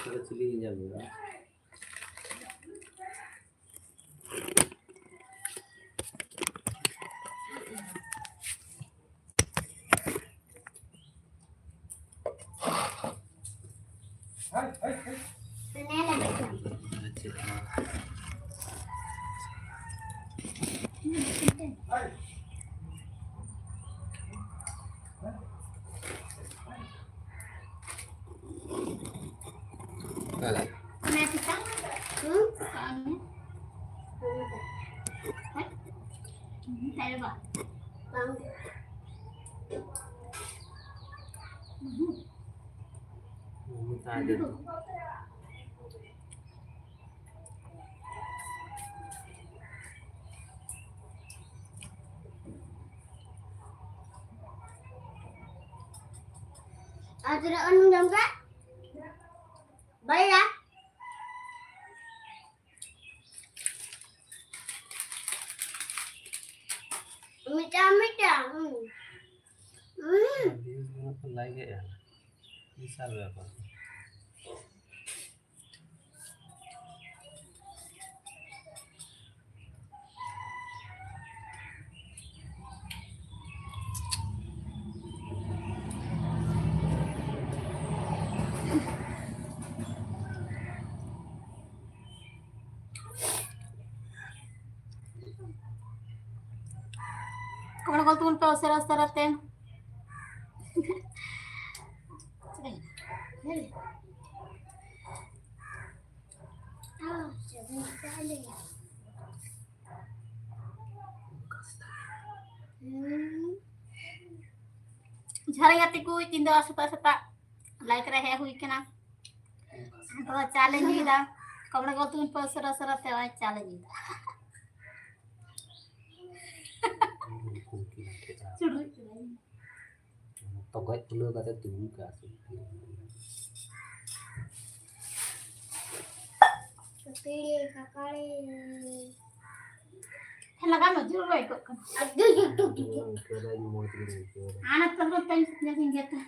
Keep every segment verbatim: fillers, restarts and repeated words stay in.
ᱛᱟᱦᱞᱮ ᱪᱤᱞᱤ ᱧᱮᱧᱮᱞ ᱦᱩᱭᱩᱜᱼᱟ? ᱟᱨ ᱛᱤᱱᱟᱹᱜ ᱜᱟᱱ ᱡᱚᱢ ᱠᱮᱫ? ᱵᱟᱨᱭᱟ? ᱢᱤᱫᱴᱟᱝ, ᱢᱤᱫᱴᱟᱝ᱾ ᱦᱩᱸ᱾ ᱦᱩᱸ᱾ ᱵᱷᱤᱭᱩᱡᱽ ᱵᱟᱹᱱᱩᱜ ᱠᱷᱟᱱ ᱞᱟᱭᱤᱠ ᱦᱮᱡ ᱟᱠᱟᱱᱟ᱾ ᱵᱤᱥᱟᱞ ᱵᱮᱯᱟᱨ᱾ ᱠᱚᱢᱮᱱᱴ ᱜᱚᱞ ᱛᱟᱵᱚᱱ ᱯᱮ ᱩᱥᱟᱹᱨᱟ ᱩᱥᱟᱹᱨᱟ ᱛᱮ᱾ ᱡᱚᱦᱟᱨ ᱜᱮ ᱜᱟᱛᱮ ᱠᱚ, ᱛᱤᱦᱤᱧ ᱫᱚ ᱥᱮᱛᱟᱜ ᱥᱮᱛᱟᱜ ᱞᱟᱭᱤᱵᱷ ᱨᱮ ᱦᱮᱡ ᱦᱩᱭ ᱠᱟᱱᱟ᱾ ᱟᱫᱚ ᱪᱟ ᱞᱮ ᱧᱩᱭᱮᱫᱟ᱾ ᱠᱚᱢᱮᱰᱤ ᱜᱚᱞ ᱛᱟᱵᱚᱱ ᱯᱮ ᱩᱥᱟᱹᱨᱟ ᱩᱥᱟᱹᱨᱟ ᱛᱮ, ᱱᱚᱜᱼᱚᱭ ᱪᱟ ᱞᱮ ᱧᱩᱭᱮᱫᱟ᱾ ᱪᱩᱰᱨᱩᱡ ᱠᱮᱫᱟᱭ᱾ ᱛᱚᱜᱚᱡ ᱛᱩᱞᱟᱹᱣ ᱠᱟᱛᱮ ᱛᱤᱸᱜᱩ ᱠᱟᱜᱼᱟ ᱥᱮ᱾ ᱠᱟᱠᱲᱤ, ᱠᱟᱠᱲᱤ᱾ ᱦᱮᱸ, ᱞᱟᱜᱟᱣ ᱢᱮ, ᱡᱳᱨ ᱵᱟᱭ ᱟᱹᱭᱠᱟᱹᱜ ᱠᱟᱱᱟ᱾ ᱟᱹᱰᱤ ᱡᱳᱨ ᱴᱩᱠ ᱴᱩᱠ ᱴᱩᱠ᱾ ᱦᱩᱸ, ᱠᱟᱹᱨᱟᱹᱧ ᱢᱚᱡᱽ ᱜᱮ ᱟᱹᱭᱠᱟᱹᱣ ᱫᱟ᱾ ᱟᱨ ᱛᱚᱵᱮ ᱛᱮᱧ ᱧᱮᱞ ᱤᱧ ᱜᱮ ᱛᱚ᱾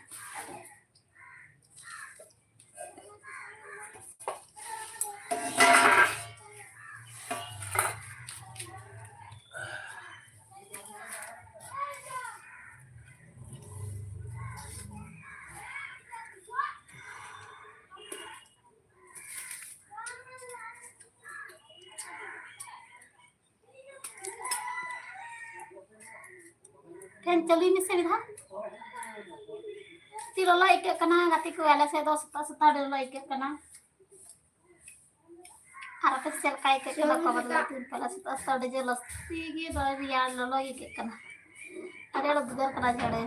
ᱯᱷᱮᱱ ᱪᱟᱹᱞᱩᱭ ᱢᱮᱥᱮ ᱢᱤᱫ ᱫᱷᱟᱣ᱾ ᱪᱮᱫ ᱞᱚᱞᱚ ᱟᱹᱭᱠᱟᱹᱜ ᱠᱟᱱᱟ ᱜᱟᱛᱮ ᱠᱚ, ᱟᱞᱮ ᱥᱮᱫ ᱫᱚ ᱥᱮᱛᱟᱜ ᱥᱮᱛᱟᱜ ᱟᱹᱰᱤ ᱞᱚᱞᱚ ᱟᱹᱭᱠᱟᱹᱜ ᱠᱟᱱᱟ᱾ ᱟᱨ ᱟᱯᱮ ᱥᱮᱫ ᱪᱮᱫ ᱞᱮᱠᱟ ᱟᱹᱭᱠᱟᱹᱜ ᱠᱟᱱᱟ? ᱠᱚᱢᱮᱱᱴ ᱞᱟᱹᱭ ᱛᱟᱵᱚᱱ ᱯᱮ᱾ ᱟᱞᱮ ᱥᱮᱫ ᱫᱚ ᱟᱹᱰᱤ ᱡᱳᱨ ᱞᱚᱥᱛᱤ ᱜᱮ ᱫᱚᱢᱮ ᱨᱮᱭᱟᱲ ᱞᱚᱞᱚ ᱜᱮ ᱟᱹᱭᱠᱟᱹᱜ ᱠᱟᱱᱟ᱾ ᱟᱹᱰᱤ ᱟᱸᱴ ᱩᱫᱽᱜᱟᱹᱨ ᱠᱟᱱᱟ ᱡᱷᱟᱲᱮ᱾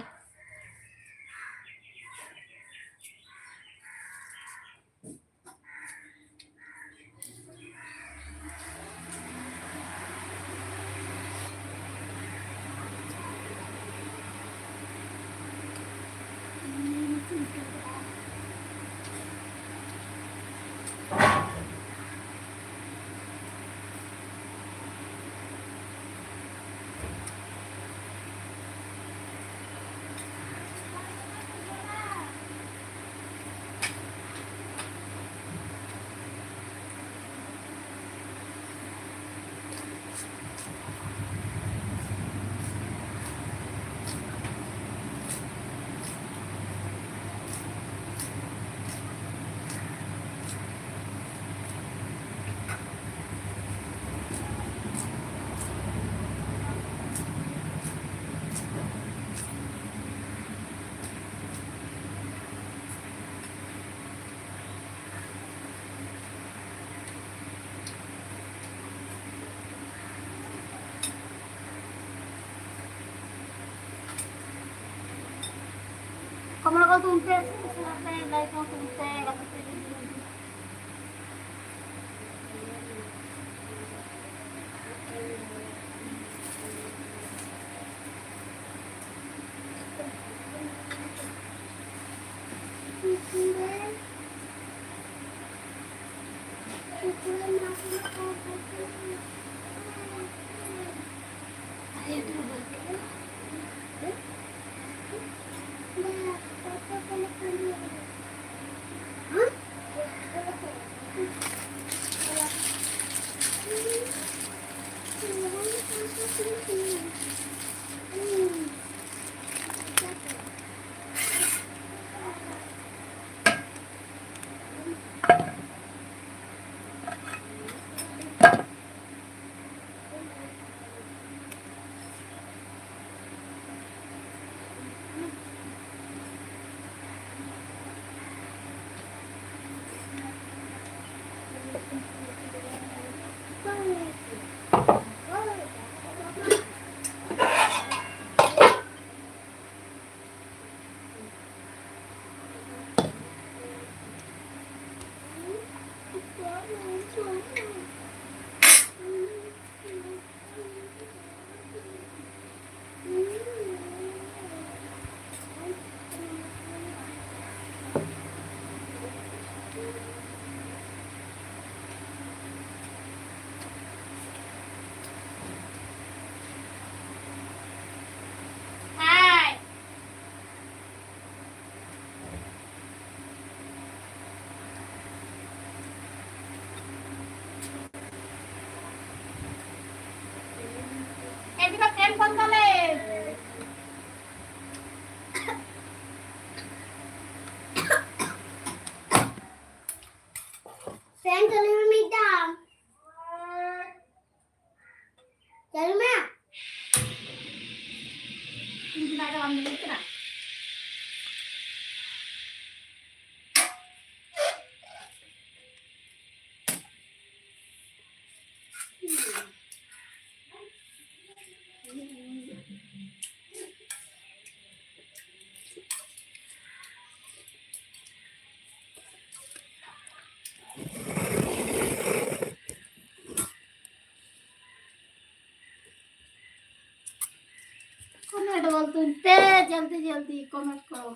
ᱠᱚᱢᱮᱱᱴ ᱠᱚ ᱛᱩᱢ ᱯᱮ, ᱥᱮᱭᱟᱨ ᱯᱮ, ᱞᱟᱭᱤᱠ ᱠᱚ ᱛᱩᱢ ᱯᱮ, ᱜᱟᱛᱮ ᱠᱚ᱾ ᱯᱷᱳᱱ ᱠᱟᱞᱮ᱾ ᱯᱷᱮᱱ ᱪᱟᱹᱞᱩᱭ ᱢᱮ ᱢᱤᱫ ᱫᱷᱟᱣ᱾ ᱪᱟᱹᱞᱩ ᱢᱮ᱾ ᱤᱧ ᱫᱚ ᱵᱟᱭ ᱨᱚᱲ ᱟᱢ ᱫᱚ ᱦᱩᱭᱩᱜ ᱠᱟᱱᱟ᱾ कमेंट बोल तुम ते जल्दी जल्दी कमेंट करो।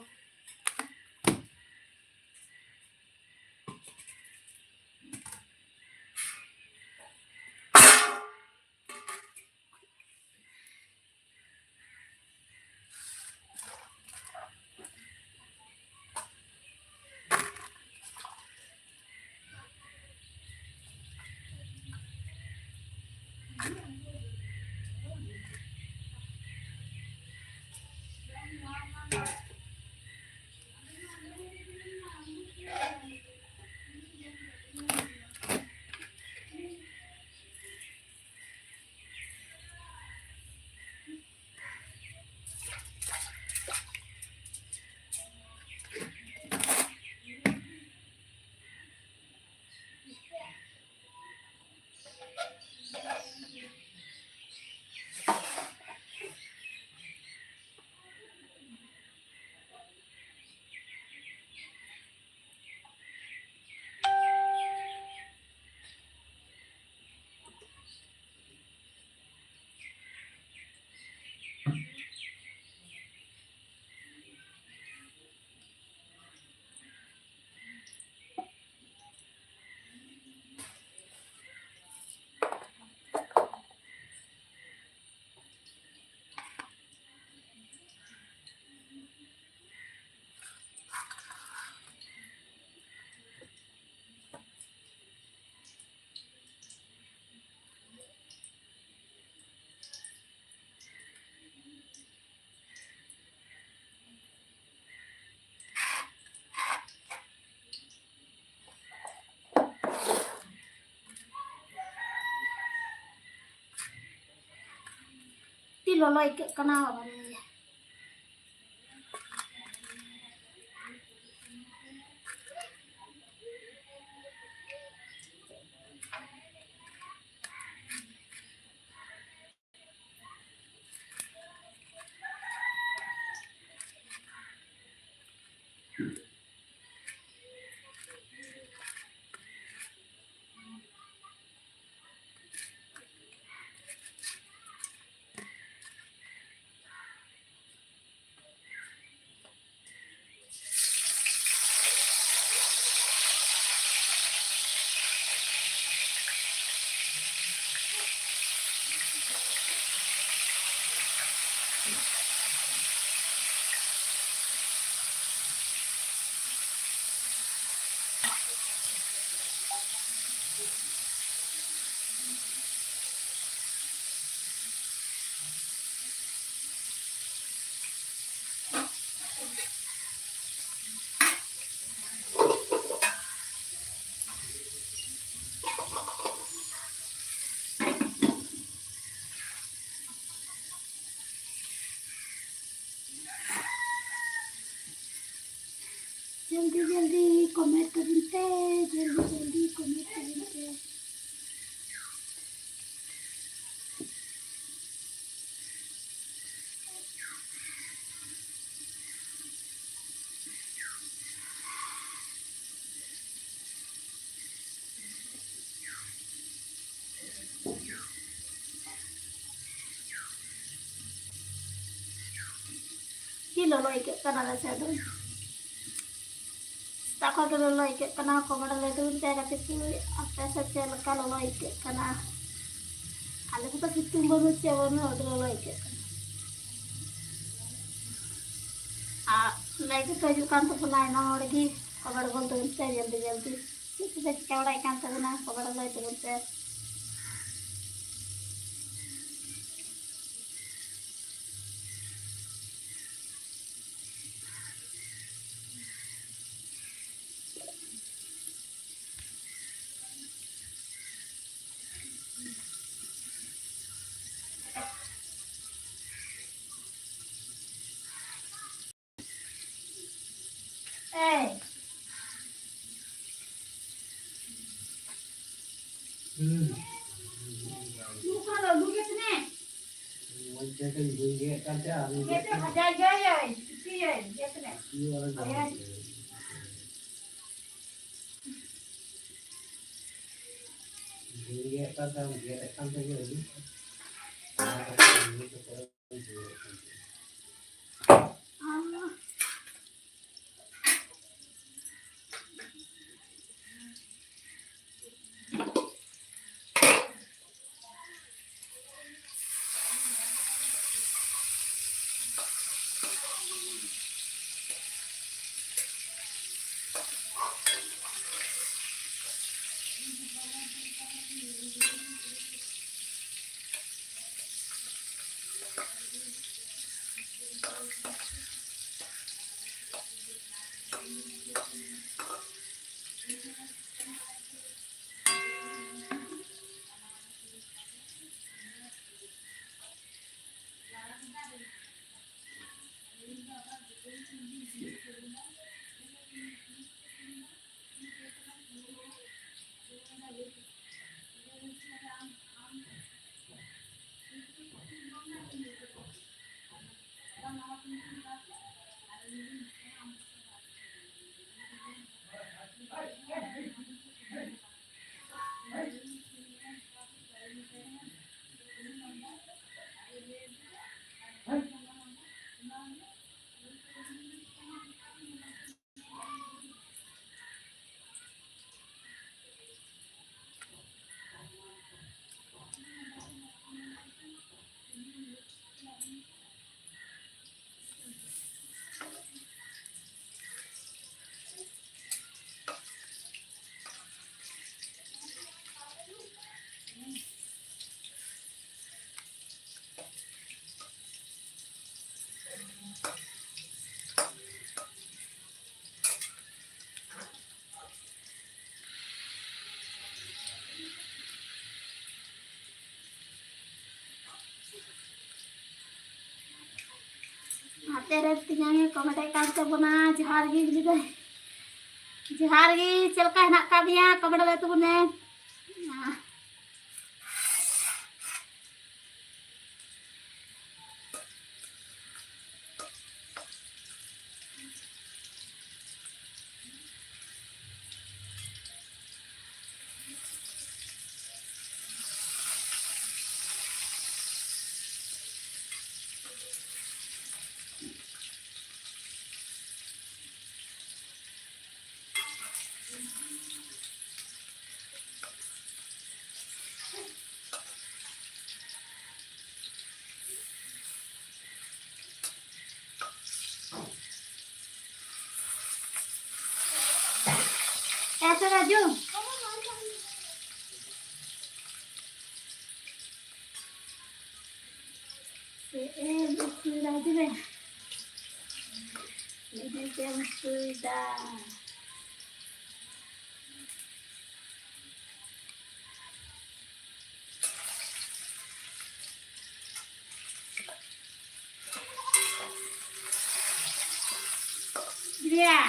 ᱞᱚᱞᱚ ᱟᱹᱭᱠᱟᱹᱜ ᱠᱟᱱᱟ᱾ ᱡᱚᱞᱫᱤ ᱡᱚᱞᱫᱤ comment ᱛᱟᱵᱚᱱ ᱯᱮ, ᱡᱚᱞᱫᱤ ᱡᱚᱞᱫᱤ comment ᱛᱟᱵᱚᱱ ᱯᱮ᱾ ᱟᱹᱰᱤ ᱞᱚᱞᱚ ᱟᱹᱭᱠᱟᱹᱜ ᱠᱟᱱᱟ ᱟᱞᱮ ᱥᱮᱫ ᱫᱚ᱾ ᱥᱮᱛᱟᱜ ᱠᱷᱚᱱ ᱜᱮ ᱞᱚᱞᱚ ᱟᱹᱭᱠᱟᱹᱜ ᱠᱟᱱᱟ᱾ comment ᱞᱟᱹᱭ ᱛᱟᱵᱚᱱ ᱯᱮ ᱜᱟᱛᱮ ᱠᱚ, ᱟᱯᱮ ᱥᱮᱫ ᱪᱮᱫ ᱞᱮᱠᱟ ᱞᱚᱞᱚ ᱟᱹᱭᱠᱟᱹᱜ ᱠᱟᱱᱟ? ᱟᱞᱮ ᱥᱮᱫ ᱫᱚ ᱥᱤᱛᱩᱝ ᱵᱟᱹᱱᱩᱜ, ᱪᱮᱫ ᱵᱟᱹᱱᱩᱜ, ᱟᱹᱰᱤ ᱞᱚᱞᱚ ᱟᱹᱭᱠᱟᱹᱜ ᱠᱟᱱᱟ᱾ ᱟᱨ ᱞᱟᱹᱭ ᱜᱮᱯᱮ ᱦᱤᱡᱩᱜ ᱠᱟᱱ ᱛᱟᱵᱚᱱᱟ ᱟᱭᱢᱟ ᱦᱚᱲ ᱜᱮ, comment ᱵᱚᱱ ᱛᱟᱵᱚᱱ ᱯᱮ ᱡᱚᱞᱫᱤ ᱡᱚᱞᱫᱤ᱾ ᱪᱮᱫ ᱠᱚᱯᱮ ᱪᱤᱠᱟᱹ ᱵᱟᱲᱟᱭᱮᱫ ᱠᱟᱱ ᱛᱟᱵᱚᱱᱟ, comment ᱞᱟᱹᱭ ᱛᱟᱵᱚᱱ ᱯᱮ᱾ ᱮᱭ᱾ ᱦᱩᱸ᱾ ᱱᱚᱝᱠᱟ ᱫᱚ ᱩᱰᱩᱠ ᱜᱮ ᱥᱮ ᱱᱮ? ᱢᱚᱡᱽ ᱛᱮ ᱠᱟᱹᱧ ᱵᱟᱹᱧ ᱜᱮᱫ ᱠᱟᱱ ᱛᱟᱦᱮᱸᱫ, ᱟᱨ ᱜᱮᱫ ᱛᱮ ᱵᱷᱟᱡᱟᱭ ᱜᱮᱭᱟᱭ, ᱩᱛᱩᱭᱟᱭ, ᱜᱮᱫ ᱨᱮ᱾ ᱤᱭᱟᱹ ᱟᱨ ᱦᱳᱭ᱾ ᱵᱟᱹᱧ ᱜᱮᱫ ᱠᱟᱱ ᱛᱟᱦᱮᱸᱫ, ᱜᱮᱫ ᱮᱫ ᱠᱟᱱ ᱛᱟᱦᱮᱸᱫ ᱟᱹᱰᱤ᱾ ᱚᱱᱟ ᱠᱟᱛᱮ ᱤᱧ ᱫᱚ ᱯᱚᱨᱮ ᱵᱟᱹᱧ ᱜᱮᱫ ᱠᱟᱱ ᱛᱟᱦᱮᱸᱫ᱾ ᱛᱮᱨᱮ ᱛᱮᱧᱟᱝ ᱮ ᱠᱚᱢᱮᱱᱴ ᱮᱫ ᱠᱟᱱ ᱛᱟᱵᱚᱱᱟ᱾ ᱡᱚᱦᱟᱨ ᱜᱮ ᱵᱤᱞᱤ ᱫᱟᱹᱭ᱾ ᱡᱚᱦᱟᱨ ᱜᱮ, ᱪᱮᱫ ᱞᱮᱠᱟ ᱦᱮᱱᱟᱜ ᱟᱠᱟᱫ ᱢᱮᱭᱟ? ᱠᱚᱢᱮᱱᱴ ᱞᱟᱹᱭ ᱛᱟᱵᱚᱱ ᱢᱮ᱾ ᱮᱥᱮ ᱨᱟᱡᱩ᱾ ᱪᱮᱫ ᱮᱢ ᱩᱛᱩᱭᱮᱫᱟ? ᱦᱤᱡᱩᱜ ᱢᱮ᱾ ᱦᱤᱡᱩᱜ ᱪᱮᱫ ᱮᱢ ᱩᱛᱩᱭᱮᱫᱟ? ᱡᱩᱞᱤᱭᱟ᱾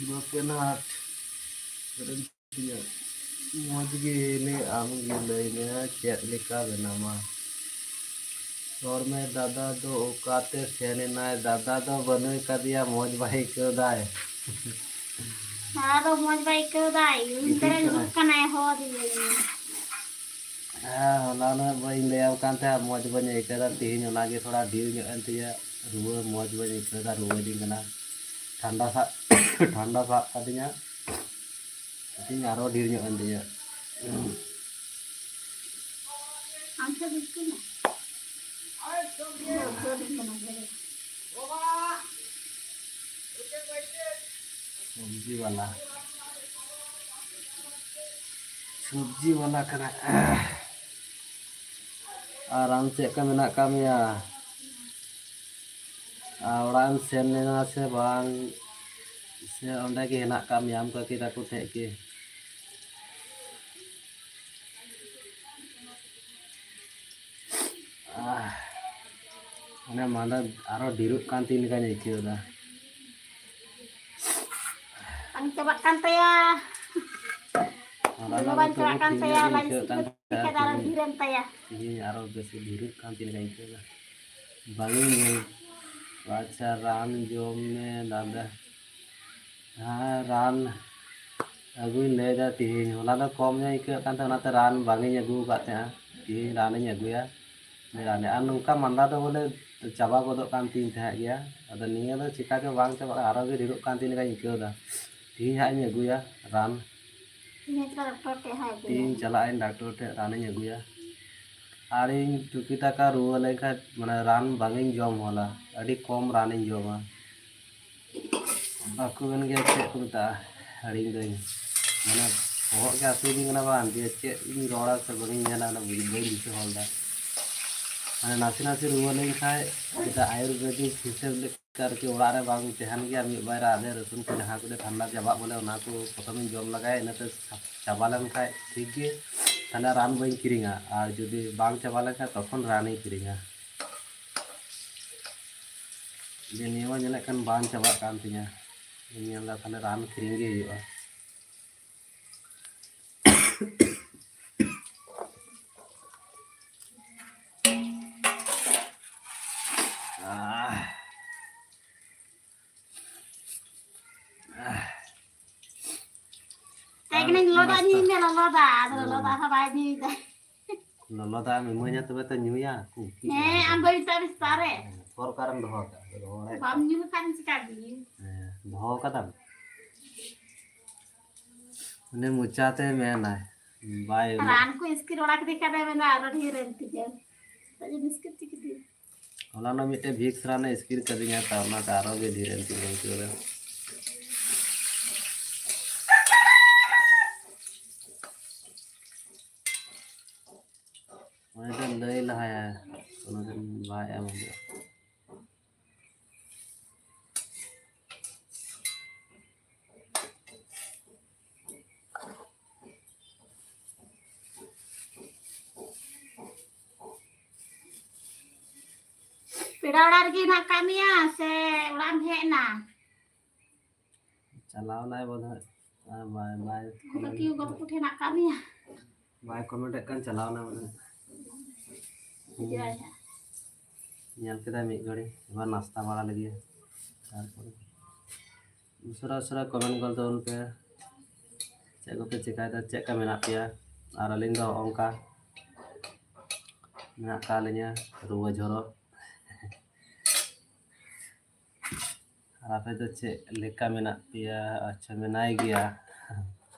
ᱵᱟᱯᱮᱱᱟᱴ ᱛᱤᱱᱟᱹᱜ ᱢᱚᱡᱽ ᱜᱮ ᱦᱮᱱᱟᱹᱧ, ᱟᱢ ᱜᱮ ᱞᱟᱹᱭ ᱢᱮ ᱪᱮᱫ ᱞᱮᱠᱟ ᱢᱮᱱᱟᱢᱟ? ᱨᱚᱲ ᱢᱮ, ᱫᱟᱫᱟ ᱫᱚ ᱚᱠᱟᱛᱮ ᱥᱮᱱ ᱮᱱᱟᱭ? ᱫᱟᱫᱟ ᱫᱚ ᱵᱟᱹᱱᱩᱭ ᱠᱟᱫᱮᱭᱟ, ᱢᱚᱡᱽ ᱵᱟᱭ ᱟᱹᱭᱠᱟᱹᱣ ᱫᱟᱭ᱾ ᱟᱫᱚ ᱢᱚᱡᱽ ᱵᱟᱭ ᱟᱹᱭᱠᱟᱹᱣ ᱫᱟ, ᱤᱧ ᱛᱟᱨᱮ ᱨᱩᱣᱟᱹᱜ ᱠᱟᱱᱟᱭ, ᱦᱚᱦᱚ ᱟᱫᱮᱭᱟᱹᱧ᱾ ᱦᱮᱸ, ᱦᱚᱞᱟᱱᱚᱜ ᱵᱟᱹᱧ ᱞᱟᱹᱭᱟᱢ ᱠᱟᱱ ᱛᱟᱦᱮᱸᱫ, ᱢᱚᱡᱽ ᱵᱟᱹᱧ ᱟᱹᱭᱠᱟᱹᱣ ᱫᱟ᱾ ᱛᱤᱦᱤᱧ ᱚᱱᱟᱜᱮ ᱛᱷᱚᱲᱟ ᱰᱷᱮᱨ ᱧᱚᱜ ᱮᱱ ᱛᱤᱧᱟᱹ ᱨᱩᱣᱟᱹ, ᱢᱚᱡᱽ ᱵᱟᱹᱧ ᱟᱹᱭᱠᱟᱹᱣ ᱫᱟ, ᱨᱩᱣᱟᱹ ᱫᱤᱧ ᱠᱟᱱᱟ᱾ ᱴᱷᱟᱱᱰᱟ ᱥᱟᱵ, ᱴᱷᱟᱱᱰᱟ ᱥᱟᱵ ᱠᱟᱫᱤᱧᱟ, ᱛᱤᱦᱤᱧ ᱟᱨᱚ ᱰᱷᱮᱨ ᱧᱚᱜ ᱮᱱ ᱛᱤᱧᱟᱹ᱾ ᱟᱢ ᱥᱮᱫ ᱵᱤᱥᱠᱩᱴ ᱢᱮ᱾ ᱥᱚᱵᱽᱡᱤ ᱵᱟᱞᱟ, ᱥᱚᱵᱽᱡᱤ ᱵᱟᱞᱟ ᱠᱟᱱᱟ᱾ ᱟᱨ ᱟᱢ ᱪᱮᱫ ᱞᱮᱠᱟ ᱢᱮᱱᱟᱜ ᱟᱠᱟᱫ ᱢᱮᱭᱟ? ᱟᱨ ᱚᱲᱟᱜ ᱮᱢ ᱥᱮᱱ ᱞᱮᱱᱟ ᱥᱮ ᱵᱟᱝ? ᱥᱮ ᱚᱸᱰᱮ ᱜᱮ ᱦᱮᱱᱟᱜ ᱟᱠᱟᱫ ᱢᱮᱭᱟ ᱟᱢ ᱠᱟᱹᱠᱤ ᱛᱟᱠᱚ ᱴᱷᱮᱡ ᱜᱮ? ᱟᱦ, ᱚᱱᱮ ᱢᱟᱸᱫᱟ ᱟᱨᱚ ᱰᱷᱮᱨᱚᱜ ᱠᱟᱱ ᱛᱤᱧ ᱞᱮᱠᱟᱧ ᱟᱹᱭᱠᱟᱹᱣ ᱮᱫᱟ᱾ ᱵᱟᱝ ᱪᱟᱵᱟᱜ ᱠᱟᱱ ᱛᱟᱭᱟ᱾ ᱦᱚᱞᱟ ᱫᱚ ᱵᱟᱝ ᱪᱟᱵᱟᱜ ᱠᱟᱱ ᱛᱟᱭᱟ, ᱞᱟᱡ ᱥᱤᱫ ᱠᱟᱛᱮ ᱟᱨᱚ ᱰᱷᱮᱨᱮᱱ ᱛᱟᱭᱟ᱾ ᱛᱮᱦᱤᱧ ᱟᱨᱚ ᱵᱮᱥᱤ ᱰᱷᱮᱨᱚᱜ ᱠᱟᱱ ᱛᱤᱧ ᱞᱮᱠᱟᱧ ᱟᱹᱭᱠᱟᱹᱣ ᱮᱫᱟ᱾ ᱵᱟᱝ ᱤᱧ ᱧᱩ-, ᱟᱪᱪᱷᱟ, ᱨᱟᱱ ᱡᱚᱢ ᱢᱮ ᱫᱟᱫᱟ᱾ ᱦᱮᱸ, ᱨᱟᱱ ᱟᱹᱜᱩᱧ ᱞᱟᱹᱭᱫᱟ ᱛᱤᱦᱤᱧ᱾ ᱦᱚᱞᱟ ᱫᱚ ᱠᱚᱢ ᱧᱚᱜ ᱟᱹᱭᱠᱟᱹᱜ ᱠᱟᱱ ᱛᱟᱦᱮᱸ, ᱚᱱᱟᱛᱮ ᱨᱟᱱ ᱵᱟᱝ ᱤᱧ ᱟᱹᱜᱩ ᱟᱠᱟᱫ ᱛᱟᱦᱮᱸᱜᱼᱟ᱾ ᱛᱤᱦᱤᱧ ᱨᱟᱱᱤᱧ ᱟᱹᱜᱩᱭᱟ, ᱨᱟᱱ᱾ ᱟᱨ ᱱᱚᱝᱠᱟ ᱢᱟᱸᱫᱟ ᱫᱚ ᱵᱚᱞᱮ ᱪᱟᱵᱟ ᱜᱚᱫᱚᱜ ᱠᱟᱱ ᱛᱤᱧ ᱛᱟᱦᱮᱸᱫ ᱜᱮᱭᱟ᱾ ᱟᱫᱚ ᱱᱤᱭᱟᱹ ᱫᱚ ᱪᱮᱠᱟ ᱪᱚ ᱵᱟᱝ ᱪᱟᱵᱟᱜ ᱠᱟᱱᱟ, ᱟᱨᱚ ᱜᱮ ᱰᱷᱮᱨᱚᱜ ᱠᱟᱱ ᱛᱤᱧ ᱞᱮᱠᱟᱧ ᱟᱹᱭᱠᱟᱹᱣ ᱮᱫᱟ᱾ ᱛᱤᱦᱤᱧ ᱦᱟᱸᱜ ᱤᱧ ᱟᱹᱜᱩᱭᱟ ᱨᱟᱱ᱾ ᱛᱤᱦᱤᱧ ᱪᱟᱞᱟᱜ ᱟᱹᱧ ᱰᱟᱠᱛᱚᱨ ᱴᱷᱮᱱ, ᱨᱟᱱᱤᱧ ᱟᱹᱜᱩᱭᱟ᱾ ᱟᱨ ᱤᱧ ᱴᱩᱠᱤ ᱴᱟᱠᱟ ᱨᱩᱣᱟᱹ ᱞᱮᱱᱠᱷᱟᱱ, ᱢᱟᱱᱮ, ᱨᱟᱱ ᱵᱟᱝ ᱤᱧ ᱡᱚᱢ ᱦᱚᱞᱟ, ᱟᱹᱰᱤ ᱠᱚᱢ ᱨᱟᱱᱤᱧ ᱡᱚᱢᱟ᱾ ᱵᱟᱠᱚ ᱢᱮᱱ ᱜᱮᱭᱟ, ᱪᱮᱫ ᱠᱚ ᱢᱮᱛᱟᱜᱼᱟ, ᱦᱤᱲᱤᱧ ᱫᱟᱹᱧ᱾ ᱢᱟᱱᱮ, ᱵᱚᱦᱚᱜ ᱜᱮ ᱦᱟᱹᱥᱩᱭᱤᱫᱤᱧ ᱠᱟᱱᱟ ᱵᱟᱝ, ᱡᱮ ᱪᱮᱫ ᱤᱧ ᱨᱚᱲᱟ ᱥᱮ ᱵᱟᱝ ᱤᱧ ᱢᱮᱱᱟ, ᱚᱱᱟ ᱵᱟᱹᱧ ᱫᱤᱥᱟᱹ ᱦᱚᱫ ᱫᱟ᱾ ᱢᱟᱱᱮ, ᱱᱟᱥᱮ ᱱᱟᱥᱮ ᱨᱩᱣᱟᱹ ᱞᱮᱱᱠᱷᱟᱡ, ᱡᱮᱴᱟ ᱟᱭᱩᱨᱵᱮᱫᱤᱠ ᱦᱤᱥᱟᱹᱵ ᱞᱮᱠᱟ ᱟᱨᱠᱤ, ᱚᱲᱟᱜ ᱨᱮ ᱵᱟᱝ ᱛᱟᱦᱮᱱ ᱜᱮᱭᱟ, ᱢᱤᱫ ᱵᱟᱨ ᱨᱟᱜ ᱨᱮ ᱨᱟᱹᱥᱩᱱ ᱠᱚ ᱡᱟᱦᱟᱸ ᱠᱚᱨᱮ ᱴᱷᱟᱱᱰᱟ ᱪᱟᱵᱟᱜ ᱵᱚᱞᱮ, ᱚᱱᱟ ᱠᱚ ᱯᱨᱚᱛᱷᱚᱢᱤᱧ ᱡᱚᱢ ᱞᱟᱜᱟᱭᱟ, ᱤᱱᱟᱹᱛᱮ ᱪᱟᱵᱟ ᱞᱮᱱᱠᱷᱟᱡ ᱴᱷᱤᱠ ᱜᱮ, ᱛᱟᱦᱞᱮ ᱨᱟᱱ ᱵᱟᱹᱧ ᱠᱤᱨᱤᱧᱟ, ᱟᱨ ᱡᱩᱫᱤ ᱵᱟᱝ ᱪᱟᱵᱟ ᱞᱮᱱᱠᱷᱟᱡ ᱛᱚᱠᱷᱚᱱ ᱨᱟᱱᱤᱧ ᱠᱤᱨᱤᱧᱟ᱾ ᱡᱮ ᱱᱤᱭᱟᱹ ᱢᱟ ᱧᱮᱞᱮᱫ ᱠᱟᱱ ᱵᱟᱝ ᱪᱟᱵᱟᱜ ᱠᱟᱱ ᱛᱤᱧᱟ, ᱤᱧ ᱧᱮᱞ ᱫᱟ ᱛᱟᱦᱞᱮ ᱨᱟᱱ ᱠᱤᱨᱤᱧ ᱜᱮ ᱦᱩᱭᱩᱜᱼᱟ᱾ ᱟᱦ᱾ ᱟᱦ᱾ ᱤᱧ ᱞᱚᱞᱚ ᱫᱟᱜ ᱧᱩᱭ ᱢᱮ, ᱞᱚᱞᱚ ᱫᱟᱜ᱾ ᱟᱫᱚ ᱞᱚᱞᱚ ᱫᱟᱜ ᱦᱚᱸ ᱵᱟᱭ ᱧᱩᱭ ᱫᱟ᱾ ᱞᱚᱞᱚ ᱫᱟᱜ ᱮᱢ ᱤᱢᱟᱹᱧᱟ ᱛᱚᱵᱮ ᱛᱚ ᱧᱩᱭᱟ᱾ ᱦᱮᱸ, ᱟᱢ ᱫᱚ ᱱᱤᱛᱚᱜ ᱵᱤᱥᱛᱟᱨ ᱨᱮ᱾ ᱦᱮᱸ, ᱚᱠᱟ ᱨᱮᱢ ᱫᱚᱦᱚ ᱟᱠᱟᱫ? ᱫᱚᱦᱚ ᱵᱟᱲᱟᱭ ᱵᱟᱢ ᱧᱩ ᱞᱮᱠᱷᱟᱱ ᱪᱤᱠᱟᱹ ᱜᱮ? ᱦᱮᱸ, ᱫᱚᱦᱚ ᱟᱠᱟᱫᱟᱢ? ᱩᱱᱤ ᱢᱚᱪᱟᱛᱮ ᱢᱮᱱᱟᱭ, ᱵᱟᱭ ᱨᱟᱱ ᱠᱚ ᱤᱥᱠᱤᱨ ᱚᱲᱟᱜ ᱠᱮᱫᱮ ᱠᱷᱟᱱ ᱫᱚ ᱢᱮᱱᱟ ᱟᱨᱚ ᱰᱷᱮᱨ ᱮᱱ ᱛᱤᱧᱟ᱾ ᱛᱟᱦᱞᱮ ᱵᱤᱥᱠᱤᱴ ᱪᱤᱠᱟᱹᱛᱮ? ᱦᱚᱞᱟᱱᱚᱜ ᱢᱤᱫᱴᱮᱡ ᱵᱷᱤᱠᱥ ᱨᱟᱱᱮ ᱤᱥᱠᱤᱨ ᱠᱟᱫᱤᱧᱟ, ᱛᱟ ᱚᱱᱟᱛᱮ ᱟᱨᱚ ᱜᱮ ᱰᱷᱮᱨ ᱮᱱ ᱛᱤᱧᱟ ᱤᱱᱠᱟᱹ ᱫᱚ᱾ ᱩᱱᱤ ᱫᱚ ᱞᱟᱹᱭ ᱞᱟᱦᱟᱭᱟ, ᱠᱳᱱᱳ ᱫᱤᱱ ᱵᱟᱭ ᱮᱢ ᱦᱤᱡᱩᱜᱼᱟ᱾ ᱯᱮᱲᱟ ᱚᱲᱟᱜ ᱨᱮᱜᱮ ᱦᱮᱱᱟᱜ ᱟᱠᱟᱫ ᱢᱮᱭᱟ ᱥᱮ ᱚᱲᱟᱜ ᱮᱢ ᱦᱮᱡ ᱮᱱᱟ? ᱪᱟᱞᱟᱣ ᱱᱟᱭ ᱵᱚᱫᱷᱚᱭ᱾ ᱟᱨ ᱵᱟᱭ, ᱵᱟᱭ ᱜᱟᱛᱮ ᱠᱚ ᱜᱟᱛᱮ ᱠᱚ ᱴᱷᱮᱱ ᱦᱮᱱᱟᱜ ᱟᱠᱟᱫ ᱢᱮᱭᱟ? ᱵᱟᱭ ᱠᱚᱢᱮᱱᱴ ᱮᱫ ᱠᱟᱱ, ᱪᱟᱞᱟᱣ ᱱᱟᱭ ᱵᱚᱫᱷᱚᱭ᱾ ᱦᱤᱡᱩᱜ ᱟᱭ ᱦᱟᱸᱜ᱾ ᱧᱮᱞ ᱠᱮᱫᱟᱭ ᱢᱤᱫ ᱜᱷᱟᱹᱲᱤ, ᱮᱵᱟᱨ ᱱᱟᱥᱛᱟ ᱵᱟᱲᱟ ᱞᱟᱹᱜᱤᱫ᱾ ᱛᱟᱨᱯᱚᱨᱮ ᱩᱥᱟᱹᱨᱟ ᱩᱥᱟᱹᱨᱟ ᱠᱚᱢᱮᱱᱴ ᱜᱚᱫ ᱛᱟᱵᱚᱱ ᱯᱮ, ᱪᱮᱫ ᱠᱚᱯᱮ ᱪᱮᱠᱟᱭᱮᱫᱟ, ᱪᱮᱫ ᱞᱮᱠᱟ ᱢᱮᱱᱟᱜ ᱯᱮᱭᱟ? ᱟᱨ ᱟᱹᱞᱤᱧ ᱫᱚ ᱦᱚᱸᱜᱼᱚ ᱱᱚᱝᱠᱟ ᱢᱮᱱᱟᱜ ᱟᱠᱟᱫ ᱞᱤᱧᱟ, ᱨᱩᱣᱟᱹ ᱡᱷᱚᱨᱚ᱾ ᱟᱨ ᱟᱯᱮ ᱫᱚ ᱪᱮᱫ ᱞᱮᱠᱟ ᱢᱮᱱᱟᱜ ᱯᱮᱭᱟ? ᱟᱪᱪᱷᱟ, ᱢᱮᱱᱟᱭ ᱜᱮᱭᱟ᱾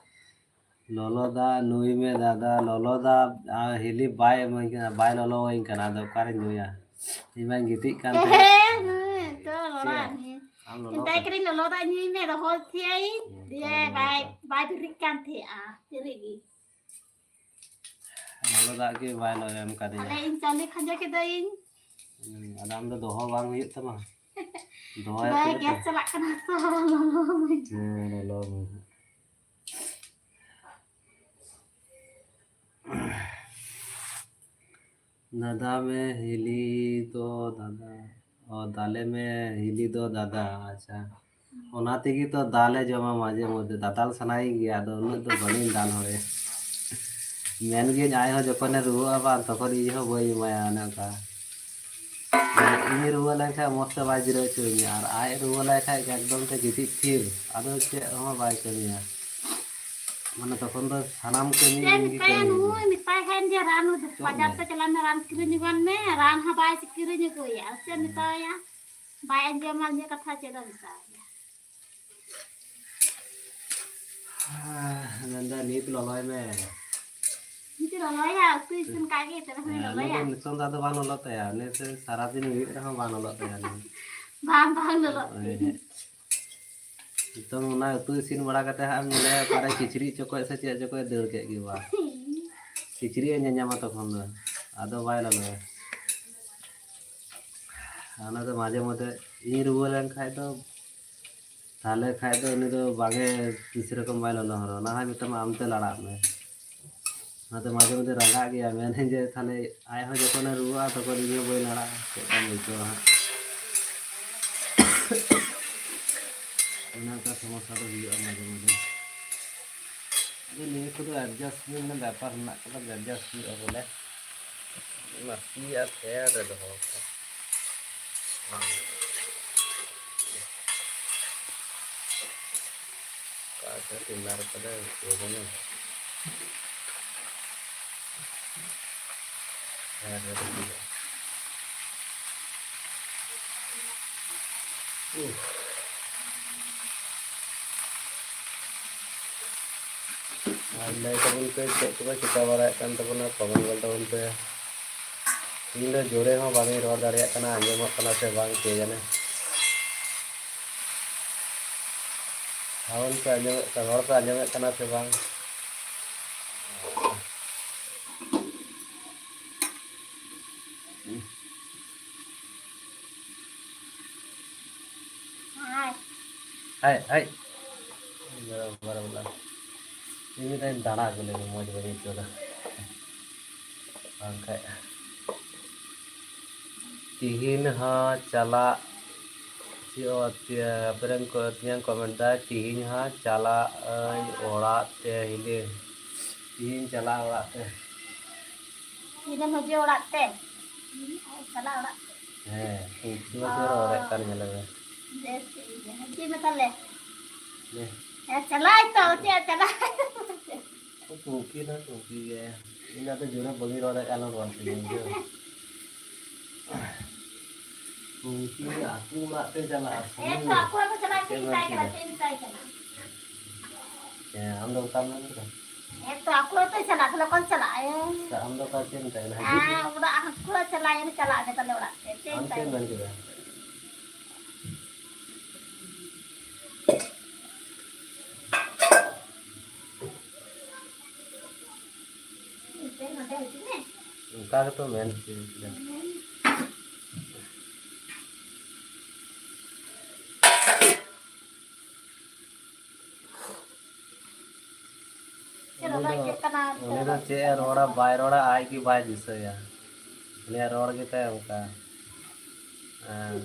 ᱞᱚᱞᱚ ᱫᱟᱜ ᱱᱩᱭ ᱢᱮ ᱫᱟᱫᱟ, ᱞᱚᱞᱚ ᱫᱟᱜ, ᱟᱨ ᱦᱤᱞᱤ ᱵᱟᱭ ᱤᱢᱟᱹᱧ ᱠᱟᱱᱟ, ᱵᱟᱭ ᱞᱚᱞᱚᱣᱟᱹᱧ ᱠᱟᱱᱟ, ᱟᱫᱚ ᱚᱠᱟᱨᱮᱧ ᱧᱩᱭᱟ? ᱤᱧ ᱢᱟᱧ ᱜᱤᱛᱤᱡ ᱠᱟᱱ ᱛᱟᱦᱮᱸᱫ᱾ ᱦᱮᱸ, ᱦᱮᱸ, ᱛᱚ ᱪᱮᱫ? ᱨᱚᱲᱟ ᱦᱮᱸ᱾ ᱟᱢ ᱞᱚᱞᱚ ᱢᱮᱛᱟᱭ ᱠᱟᱱᱟ? ᱠᱟᱹᱱᱟᱹᱧ, "ᱞᱚᱞᱚ ᱫᱟᱜ ᱧᱩᱭ ᱢᱮ", ᱫᱚᱦᱚ ᱛᱷᱤᱭᱟᱹᱭᱤᱧ, ᱦᱮᱸ, ᱫᱤᱭᱮ ᱛᱚ ᱞᱚᱞᱚ ᱵᱟᱭ, ᱫᱟᱜ᱾ ᱵᱟᱭ ᱵᱮᱨᱮᱫ ᱠᱟᱱ ᱛᱟᱦᱮᱸᱜᱼᱟ, ᱵᱮᱨᱮᱫ ᱜᱮ᱾ ᱞᱚᱞᱚ ᱫᱟᱜ ᱜᱮ ᱵᱟᱭ ᱞᱚᱞᱚ ᱮᱢ ᱠᱟᱫᱤᱧᱟ᱾ ᱟᱞᱮ ᱤᱧ ᱪᱟᱣᱞᱮ ᱠᱷᱟᱸᱡᱚ ᱠᱮᱫᱟᱹᱧ᱾ ᱦᱩᱸ, ᱟᱫᱚ ᱟᱢ ᱫᱚ ᱫᱚᱦᱚ ᱵᱟᱝ ᱦᱩᱭᱩᱜ ᱛᱟᱢᱟ? ᱫᱚᱦᱚᱭ ᱵᱟᱭ ᱛᱮᱜᱮ ᱜᱮᱥ ᱛᱚ᱾ ᱪᱟᱞᱟᱜ ᱠᱟᱱᱟ ᱛᱚ, ᱞᱚᱞᱚ ᱢᱮ᱾ ᱦᱮᱸ, ᱞᱚᱞᱚ ᱢᱮ ᱦᱟᱸᱜ᱾ ᱫᱟᱫᱟ ᱢᱮ ᱦᱤᱞᱤ ᱫᱚ ᱫᱟᱫᱟ, ᱚ, ᱫᱟᱞᱮ ᱢᱮ ᱦᱤᱞᱤ ᱫᱚ ᱫᱟᱫᱟ, ᱟᱪᱪᱷᱟ᱾ ᱚᱱᱟ ᱛᱮᱜᱮ ᱛᱚ ᱫᱟᱞᱮ ᱡᱚᱢᱟ ᱢᱟᱡᱷᱮ ᱢᱚᱫᱽᱫᱷᱮ, ᱫᱟᱫᱟᱞ ᱥᱟᱱᱟᱭᱤᱧ ᱜᱮᱭᱟ, ᱟᱫᱚ ᱩᱱᱟᱹᱜ ᱫᱚ ᱵᱟᱹᱞᱤᱧ ᱫᱟᱞ ᱦᱚᱲᱮ᱾ ᱢᱮᱱ ᱜᱤᱭᱟᱹᱧ ᱟᱡ ᱦᱚᱸ ᱡᱚᱠᱷᱚᱱᱮ ᱨᱩᱣᱟᱹᱜᱼᱟ ᱵᱟᱝ, ᱛᱚᱠᱷᱚᱱ ᱤᱧ ᱦᱚᱸ ᱵᱟᱹᱧ ᱮᱢᱟᱭᱟ ᱚᱱᱮ ᱚᱱᱠᱟ᱾ ᱤᱧ ᱨᱩᱣᱟᱹ ᱞᱮᱱᱠᱷᱟᱱ ᱢᱚᱡᱽ ᱛᱮ ᱵᱟᱭ ᱡᱤᱨᱟᱹᱣ ᱦᱚᱪᱚᱧᱟ, ᱟᱨ ᱟᱡ ᱨᱩᱣᱟᱹ ᱞᱮᱱᱠᱷᱟᱱ ᱮᱠᱫᱚᱢ ᱛᱮ ᱜᱤᱛᱤᱡ ᱛᱷᱤᱨ, ᱟᱫᱚ ᱪᱮᱫ ᱦᱚᱸ ᱵᱟᱭ ᱠᱟᱹᱢᱤᱭᱟ᱾ ᱢᱟᱱᱮ ᱛᱚᱠᱷᱚᱱ ᱫᱚ ᱥᱟᱱᱟᱢ ᱠᱟᱹᱢᱤ ᱪᱮᱫ ᱤᱧ ᱜᱮ ᱢᱮᱛᱟᱭᱟ ᱠᱟᱹᱢᱤ ᱱᱩᱭ? ᱦᱩᱭᱩᱜᱼᱟ᱾ ᱢᱮᱛᱟᱭ ᱠᱷᱟᱱ ᱡᱮ ᱨᱟᱱ ᱪᱚᱜ ᱵᱟᱡᱟᱨ ᱢᱮ᱾ ᱛᱮ ᱪᱟᱞᱟᱜ ᱢᱮ, ᱨᱟᱱ ᱠᱤᱨᱤᱧ ᱟᱹᱜᱩᱭ ᱢᱮ, ᱨᱟᱱ ᱦᱚᱸ ᱵᱟᱭ ᱠᱤᱨᱤᱧ ᱟᱹᱜᱩᱭᱟ᱾ ᱪᱮᱫ ᱮᱢ ᱦᱮᱸ᱾ ᱢᱮᱛᱟᱭᱟ? ᱵᱟᱭ ᱟᱸᱡᱚᱢᱟ, ᱤᱧᱟᱹᱜ ᱠᱟᱛᱷᱟ ᱪᱮᱫ ᱮᱢ ᱢᱮᱛᱟᱭᱟ? ᱦᱮᱸ, ᱢᱮᱱᱫᱟ ᱱᱤᱛ ᱞᱚᱞᱚᱭ ᱢᱮ᱾ ᱱᱤᱛ ᱞᱚᱞᱚᱭᱟ, ᱩᱛᱩ ᱤᱥᱤᱱ ᱠᱟᱜ ᱜᱮ, ᱛᱚᱵᱮ ᱦᱟᱱᱮ ᱦᱮᱸ, ᱩᱱᱤ ᱞᱚᱞᱚᱭᱟ᱾ ᱫᱚ ᱱᱤᱛᱚᱝ ᱫᱚ ᱟᱫᱚ ᱵᱟᱝ ᱞᱚᱞᱚᱜ ᱛᱟᱭᱟ, ᱩᱱᱤ ᱥᱮ ᱥᱟᱨᱟᱫᱤᱱ ᱦᱩᱭᱩᱜ ᱨᱮᱦᱚᱸ ᱵᱟᱝ ᱞᱚᱞᱚᱜ ᱛᱟᱭᱟ᱾ ᱵᱟᱝ, ᱵᱟᱝ ᱞᱚᱞᱚᱜ ᱦᱳᱭ᱾ ᱛᱤᱧ᱾ ᱱᱤᱛᱚᱝ ᱚᱱᱟ ᱩᱛᱩ ᱤᱥᱤᱱ ᱵᱟᱲᱟ ᱠᱟᱛᱮ ᱦᱟᱸᱜ ᱮᱢ ᱧᱮᱞᱮᱭᱟ ᱚᱠᱟᱨᱮ ᱠᱤᱪᱨᱤᱡ ᱪᱚᱠᱚᱡ ᱥᱮ ᱪᱮᱫ ᱪᱚᱠᱚᱡ ᱫᱟᱹᱲ ᱠᱮᱫ ᱜᱮ ᱵᱟ᱾ ᱠᱤᱪᱨᱤᱡ ᱮ ᱧᱮᱧᱟᱢᱟ ᱛᱚᱠᱷᱚᱱ ᱫᱚ, ᱟᱫᱚ ᱵᱟᱭ ᱞᱟᱜᱟᱣᱟ᱾ ᱚᱱᱟ ᱫᱚ ᱢᱟᱡᱷᱮ ᱢᱚᱫᱽᱫᱷᱮ ᱤᱧ ᱨᱩᱣᱟᱹ ᱞᱮᱱᱠᱷᱟᱡ ᱫᱚ, ᱛᱟᱦᱚᱞᱮ ᱠᱷᱟᱡ ᱫᱚ ᱩᱱᱤ ᱫᱚ ᱵᱟᱜᱮ ᱛᱤᱥ ᱨᱮᱠᱚᱢ ᱵᱟᱭ ᱞᱚᱞᱚ ᱦᱚᱨᱚᱜᱼᱟ, ᱚᱱᱟ ᱦᱚᱸᱭ ᱢᱮᱛᱟᱢᱟ ᱟᱢᱛᱮ ᱞᱟᱲᱟᱜ ᱢᱮ᱾ ᱚᱱᱟᱛᱮ ᱢᱟᱡᱷᱮ ᱢᱚᱫᱽᱫᱷᱮ ᱨᱟᱸᱜᱟᱜ ᱜᱮᱭᱟ, ᱢᱮᱱᱟᱹᱧ ᱡᱮ ᱛᱟᱦᱞᱮ ᱟᱡ ᱦᱚᱸ ᱡᱚᱠᱷᱚᱱᱮ ᱨᱩᱣᱟᱹᱜᱼᱟ, ᱛᱚᱠᱷᱚᱱ ᱤᱧ ᱦᱚᱸ ᱵᱟᱹᱧ ᱞᱟᱲᱟᱜᱼᱟ, ᱪᱮᱫ ᱞᱮᱠᱟᱢ ᱟᱹᱭᱠᱟᱹᱣᱟ ᱦᱟᱸᱜ? ᱚᱱᱮ ᱚᱱᱠᱟ ᱥᱚᱢᱚᱥᱥᱟ ᱫᱚ ᱦᱩᱭᱩᱜᱼᱟ ᱢᱟᱡᱷᱮ ᱢᱟᱡᱷᱮ᱾ ᱟᱫᱚ ᱱᱤᱭᱟᱹ ᱠᱚᱫᱚ adjustment ᱨᱮᱱᱟᱜ ᱵᱮᱯᱟᱨ ᱢᱮᱱᱟᱜ ᱠᱟᱫᱟ, adjust ᱦᱩᱭᱩᱜᱼᱟ ᱵᱚᱞᱮ᱾ ᱱᱟᱥᱮᱭᱟᱜ ᱯᱷᱮᱰ ᱨᱮ ᱫᱚᱦᱚ ᱠᱟᱜᱼᱟ᱾ ᱚᱠᱟ ᱥᱮᱫ ᱛᱮ ᱢᱮᱱᱟᱜ ᱠᱟᱫᱟ, ᱠᱮ ᱡᱟᱱᱮ᱾ ᱦᱮᱸ, ᱦᱮᱸ, ᱦᱮᱸ᱾ ᱩᱦ᱾ ᱟᱨ ᱞᱟᱹᱭ ᱛᱟᱵᱚᱱ ᱯᱮ, ᱪᱮᱫ ᱠᱚᱯᱮ ᱪᱤᱠᱟ ᱵᱟᱲᱟᱭᱮᱫ ᱠᱟᱱ ᱛᱟᱵᱚᱱᱟ, comment ᱚᱞ ᱛᱟᱵᱚᱱ ᱯᱮ᱾ ᱤᱧ ᱫᱚ ᱡᱳᱨᱮ ᱦᱚᱸ ᱵᱟᱝ ᱤᱧ ᱨᱚᱲ ᱫᱟᱲᱮᱭᱟᱜ ᱠᱟᱱᱟ, ᱟᱸᱡᱚᱢᱚᱜ ᱠᱟᱱᱟ ᱥᱮ ᱵᱟᱝ ᱠᱮ ᱡᱟᱱᱮ᱾ Sound ᱯᱮ ᱟᱸᱡᱚᱢᱮᱫ ᱠᱟᱱᱟ, ᱨᱚᱲ ᱯᱮ ᱟᱸᱡᱚᱢᱮᱫ ᱠᱟᱱᱟ ᱥᱮ ᱵᱟᱝ? ᱦᱟᱭ᱾ ᱦᱟᱭ, ᱦᱟᱭ᱾ ᱵᱟᱨᱚ, ᱵᱟᱨᱚ ᱵᱚᱞᱟ᱾ ᱤᱧ ᱢᱤᱫ ᱫᱷᱟᱣ ᱤᱧ ᱫᱟᱬᱟ ᱟᱹᱜᱩ ᱞᱮᱜᱮ, ᱢᱚᱡᱽ ᱵᱟᱹᱧ ᱟᱹᱭᱠᱟᱹᱣ ᱫᱟ᱾ ᱵᱟᱝᱠᱷᱟᱡ ᱛᱤᱦᱤᱧ ᱦᱚᱸ ᱪᱟᱞᱟᱜ, ᱪᱮᱫ ᱚ, ᱛᱮ-, ᱟᱯᱮᱨᱮᱱ ᱠᱚ, ᱛᱤᱦᱤᱧ comment ᱫᱟᱭ, "ᱛᱤᱦᱤᱧ ᱦᱚᱸ ᱪᱟᱞᱟᱜ ᱟᱹᱧ ᱚᱲᱟᱜ ᱛᱮ ᱦᱤᱞᱤ, ᱛᱤᱦᱤᱧ ᱪᱟᱞᱟᱜ ᱚᱲᱟᱜ ᱛᱮ᱾" ᱛᱤᱦᱤᱧ ᱫᱚ ᱦᱤᱡᱩᱜ ᱚᱲᱟᱜ ᱛᱮ? ᱪᱟᱞᱟᱜ ᱚᱲᱟᱜ ᱛᱮ? ᱦᱮᱸ, ᱩᱱᱠᱩ ᱫᱚ ᱨᱚᱲᱮᱫ ᱠᱟᱱ ᱧᱮᱞ ᱢᱮ᱾ ᱵᱮᱥ ᱴᱷᱤᱠ ᱜᱮᱭᱟ, ᱦᱤᱡᱩᱜ ᱢᱮ ᱛᱟᱦᱞᱮ᱾ ᱦᱮᱸ᱾ ᱦᱮᱸ, ᱪᱟᱞᱟᱜ ᱟᱭ ᱛᱚ, ᱪᱮᱫ ᱪᱟᱞᱟᱜ ᱟᱭ? ᱠᱩᱝᱠᱤ ᱫᱚ ᱠᱩᱝᱠᱤ ᱜᱮ᱾ ᱤᱧ ᱫᱚ ᱡᱳᱨᱮ ᱵᱟᱹᱧ ᱨᱚᱲ ᱫᱟᱲᱮᱭᱟᱜ ᱠᱟᱱᱟ, ᱨᱚᱲ ᱛᱮᱜᱮ ᱵᱩᱡᱷᱟᱹᱣ᱾ ᱠᱩᱝᱠᱤ ᱟᱠᱚ ᱚᱲᱟᱜ ᱛᱮ ᱪᱟᱞᱟᱜᱼᱟ, ᱦᱮᱸ ᱛᱚ, ᱟᱠᱚ ᱚᱲᱟᱜ ᱠᱚ ᱪᱟᱞᱟᱜᱼᱟ, ᱪᱮᱫ ᱮᱢ ᱢᱮᱛᱟᱭ ᱠᱟᱱᱟ, ᱪᱮᱫ ᱮᱢ ᱢᱮᱛᱟᱭ ᱠᱟᱱᱟ? ᱦᱮᱸ, ᱟᱢ ᱫᱚ ᱚᱠᱟᱢ ᱢᱮᱱ ᱠᱮᱫᱟ? ᱦᱮᱸ ᱛᱚ, ᱟᱠᱚ ᱚᱲᱟᱜ ᱛᱮ ᱪᱟᱞᱟᱜ, ᱛᱟᱦᱞᱮ ᱚᱠᱚᱭ ᱪᱟᱞᱟᱜᱼᱟᱭ? ᱟᱢ ᱫᱚ ᱚᱠᱟ ᱪᱮᱫ ᱮᱢ ᱢᱮᱛᱟᱭ ᱠᱟᱱᱟ? ᱦᱤᱡᱩᱜ ᱢᱮ᱾ ᱚᱲᱟᱜ ᱟᱠᱚ ᱚᱲᱟᱜ ᱪᱟᱞᱟᱜ, ᱪᱟᱞᱟᱜ ᱢᱮ ᱛᱟᱦᱞᱮ ᱚᱲᱟᱜ ᱛᱮ, ᱪᱮᱫ ᱮᱢ ᱟᱢ ᱪᱮᱫ ᱢᱮᱛᱟᱭ ᱮᱢ ᱠᱟᱱᱟ? ᱢᱮᱱ ᱠᱮᱫᱟ? ᱚᱱᱠᱟ ᱜᱮᱛᱚ ᱢᱮᱱ ᱦᱚᱪᱚᱭ ᱠᱮᱫᱟ᱾ ᱪᱮᱫ ᱩᱱᱤ ᱫᱚ, ᱨᱚᱲ ᱪᱮᱫ ᱠᱟᱱᱟ? ᱩᱱᱤ ᱫᱚ ᱪᱮᱫ ᱮ ᱨᱚᱲᱟ ᱵᱟᱭ ᱨᱚᱲᱟ ᱟᱡ ᱜᱮ ᱵᱟᱭ ᱫᱤᱥᱟᱹᱭᱟ᱾ ᱩᱱᱤᱭᱟᱜ ᱨᱚᱲ ᱜᱮᱛᱟᱭ ᱚᱱᱠᱟ᱾ ᱦᱮᱸ᱾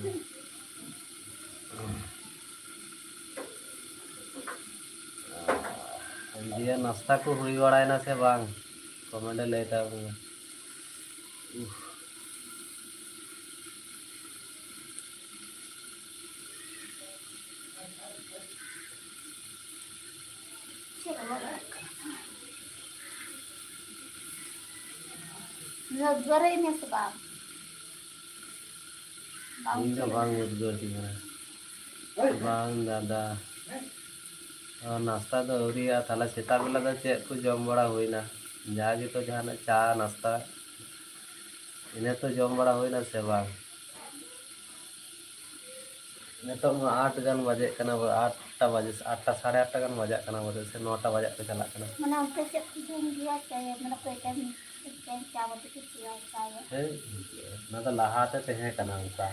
ᱫᱤᱭᱮ ᱱᱟᱥᱛᱟ ᱠᱚ ᱦᱩᱭ ᱵᱟᱲᱟᱭᱮᱱᱟ ᱥᱮ ᱵᱟᱝ? ᱠᱚᱢᱮᱱᱴ ᱨᱮ ᱞᱟᱹᱭ ᱛᱟᱵᱚᱱ ᱢᱮ᱾ ᱩᱯᱷ᱾ ᱱᱚᱣᱟ ᱫᱩᱣᱟᱨᱮ ᱤᱧ ᱥᱮ ᱵᱟᱝ? ᱤᱧ ᱫᱚ ᱵᱟᱝ ᱩᱫᱽᱜᱟᱹᱨ ᱛᱤᱧ ᱠᱟᱱᱟ᱾ ᱵᱟᱝ ᱫᱟᱫᱟ᱾ ᱟᱨ ᱱᱟᱥᱛᱟ ᱫᱚ ᱟᱹᱣᱨᱤᱭᱟᱜᱼᱟ, ᱛᱟᱦᱞᱮ ᱥᱮᱛᱟᱜ ᱵᱮᱞᱟ ᱫᱚ ᱪᱮᱫ ᱠᱚ ᱡᱚᱢ ᱵᱟᱲᱟ ᱦᱩᱭᱱᱟ? ᱡᱟ ᱜᱮᱛᱚ ᱡᱟᱦᱟᱱᱟᱜ ᱪᱟ ᱱᱟᱥᱛᱟ, ᱤᱱᱟᱹ ᱛᱚ ᱡᱚᱢ ᱵᱟᱲᱟ ᱦᱩᱭᱱᱟ ᱥᱮ ᱵᱟᱝ? ᱱᱤᱛᱚᱜ ᱢᱟ ᱟᱴ ᱜᱟᱱ ᱵᱟᱡᱮᱜ ᱠᱟᱱᱟ, ᱟᱴ ᱴᱟ ᱵᱟᱡᱮ, ᱟᱴ ᱴᱟ, ᱥᱟᱲᱮ ᱟᱴ ᱴᱟ ᱜᱟᱱ ᱵᱟᱡᱟᱜ ᱠᱟᱱᱟ ᱵᱚᱞᱮ, ᱥᱮ ᱱᱚ ᱴᱟ ᱵᱟᱡᱟᱜ ᱠᱚ ᱪᱟᱞᱟᱜ ᱠᱟᱱᱟ᱾ ᱢᱟᱱᱮ ᱚᱱᱛᱮ ᱪᱮᱫ ᱠᱚ ᱡᱚᱢ ᱜᱮᱭᱟ ᱥᱮ, ᱢᱟᱱᱮ ᱚᱠᱚᱭ ᱴᱟᱭᱤᱢ, ᱪᱮᱫ ᱴᱟᱭᱤᱢ ᱪᱟ ᱵᱟᱹᱴᱤ ᱠᱚ ᱪᱤᱭᱟ, ᱪᱟ ᱭᱟ? ᱦᱮᱸ, ᱚᱱᱟ ᱫᱚ ᱞᱟᱦᱟᱛᱮ ᱛᱟᱦᱮᱸ ᱠᱟᱱᱟ ᱚᱱᱠᱟ,